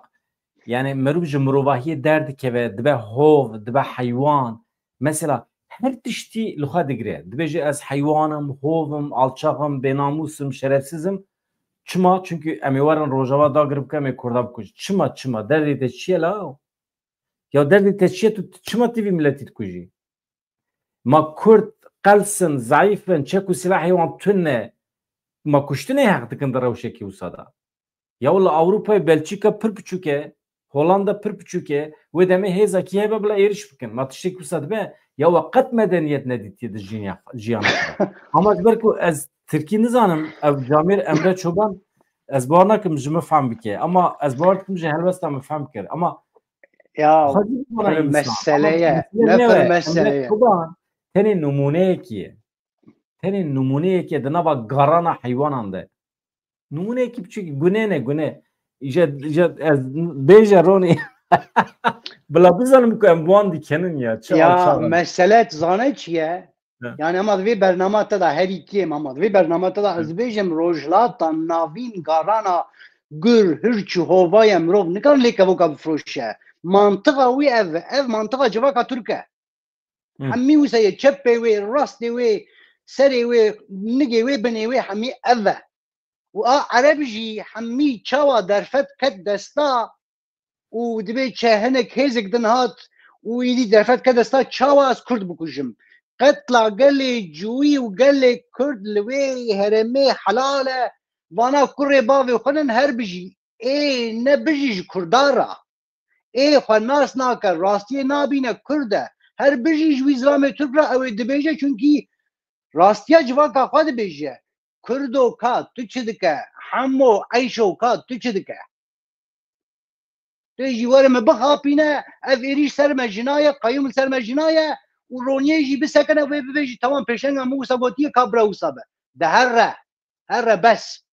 Yani merû ji mirovahiyê derdikeve, dibe hov, dibe heywan. Mesela her tiştî li xwe digire. Dibêje ez heywan im, hov im, alçax im, bênamûs im, şerefsiz im. Çima? Çimkî em ê werin Rojava dagir bikin, em ê Kurda bikujin. Çima, çima? Derdê te çi ye la? Ya derdê te çi ye, tu, tu çima tî vî miletî dikujî? Ma Kurd qels in, zeîf in, çek û silahê wan tune, ma kuştinê heq dikin di rewşekî wisa de? Ya wila Ewropayê, Belçîka pir piçûk e. Hollanda pir piçûk e. Wê demê hêza kî hebe bila êrîş bikin. Ma tiştê ku wisa dibe, ya we qet medeniyet nedîtiye di jinya-, jiyana xwe de. Ama ji ber ku ez tirkî nizanim, ev camêr Emre Çoban, ez bawer nakim ji min fehm bike. Ama ez bawer dikim ji helwesta min fehm kir. Ama Ya xwezî bimane pir Hindistan. Ama mesele ye. mesele Ne ne pir we? mesele Emre ye. Çoban tenê nimûneyekî ye. Tenê nimûneyekî ye di nava garana heywanan de. Nimûneyekî piçûk, gune ne, gune. Îje, îje ez bêje Ronî. Bila bizanim ku em bi wan dikenin ya. Çi Ya alçax in. mesele tu zane çi ye? Hı. Yani ama di vê bernama te de herî kêm ama di vê bernama te de Hı. ez bêjim Rojhilata Navîn garana gur, hirç û hovaya mirov nikare lê kevoka bifiroşe. Mantiqa wî ev e. Ev mantiqa civaka Tirk e. Hı. Hemî wisa ye, çepê wê, rastê wê, serê wê, nigê wê, binê wê hemî ev e. Û a Ereb jî hemî çawa derfet ket desta û dibê çe hinek hêzik din hat û îdî derfet ket desta çawa ez Kurd bikujim. Qetla gelê Cûyî û gelê Kurd li wê herêmê helal e. Vana kurê bavê xwe nin her bijî. Ê ne bijî ji Kurda ra. Ê xwe nas nake, rastiyê nabîne, Kurd e. Her bijî ji wî zilamê Tirk ra ew ê dibêje, çunkî rastiya civaka xwe dibêje. Kurdo ka tu çi dike? Hemo eyşo ka tu çi dike? Tu jî were me bixapîne, ev êrîş ser me jinaye, qayûm li ser me jinaye û roniyê jî bisekine wê bibêjî, tamam, pêşenga min wisa gotiye, ka bira wisa be. De herre, herre bes.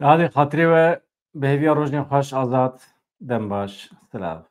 Dihadê xatirê we, bi hêviya rojên xweş, Azad, dem baş, silav.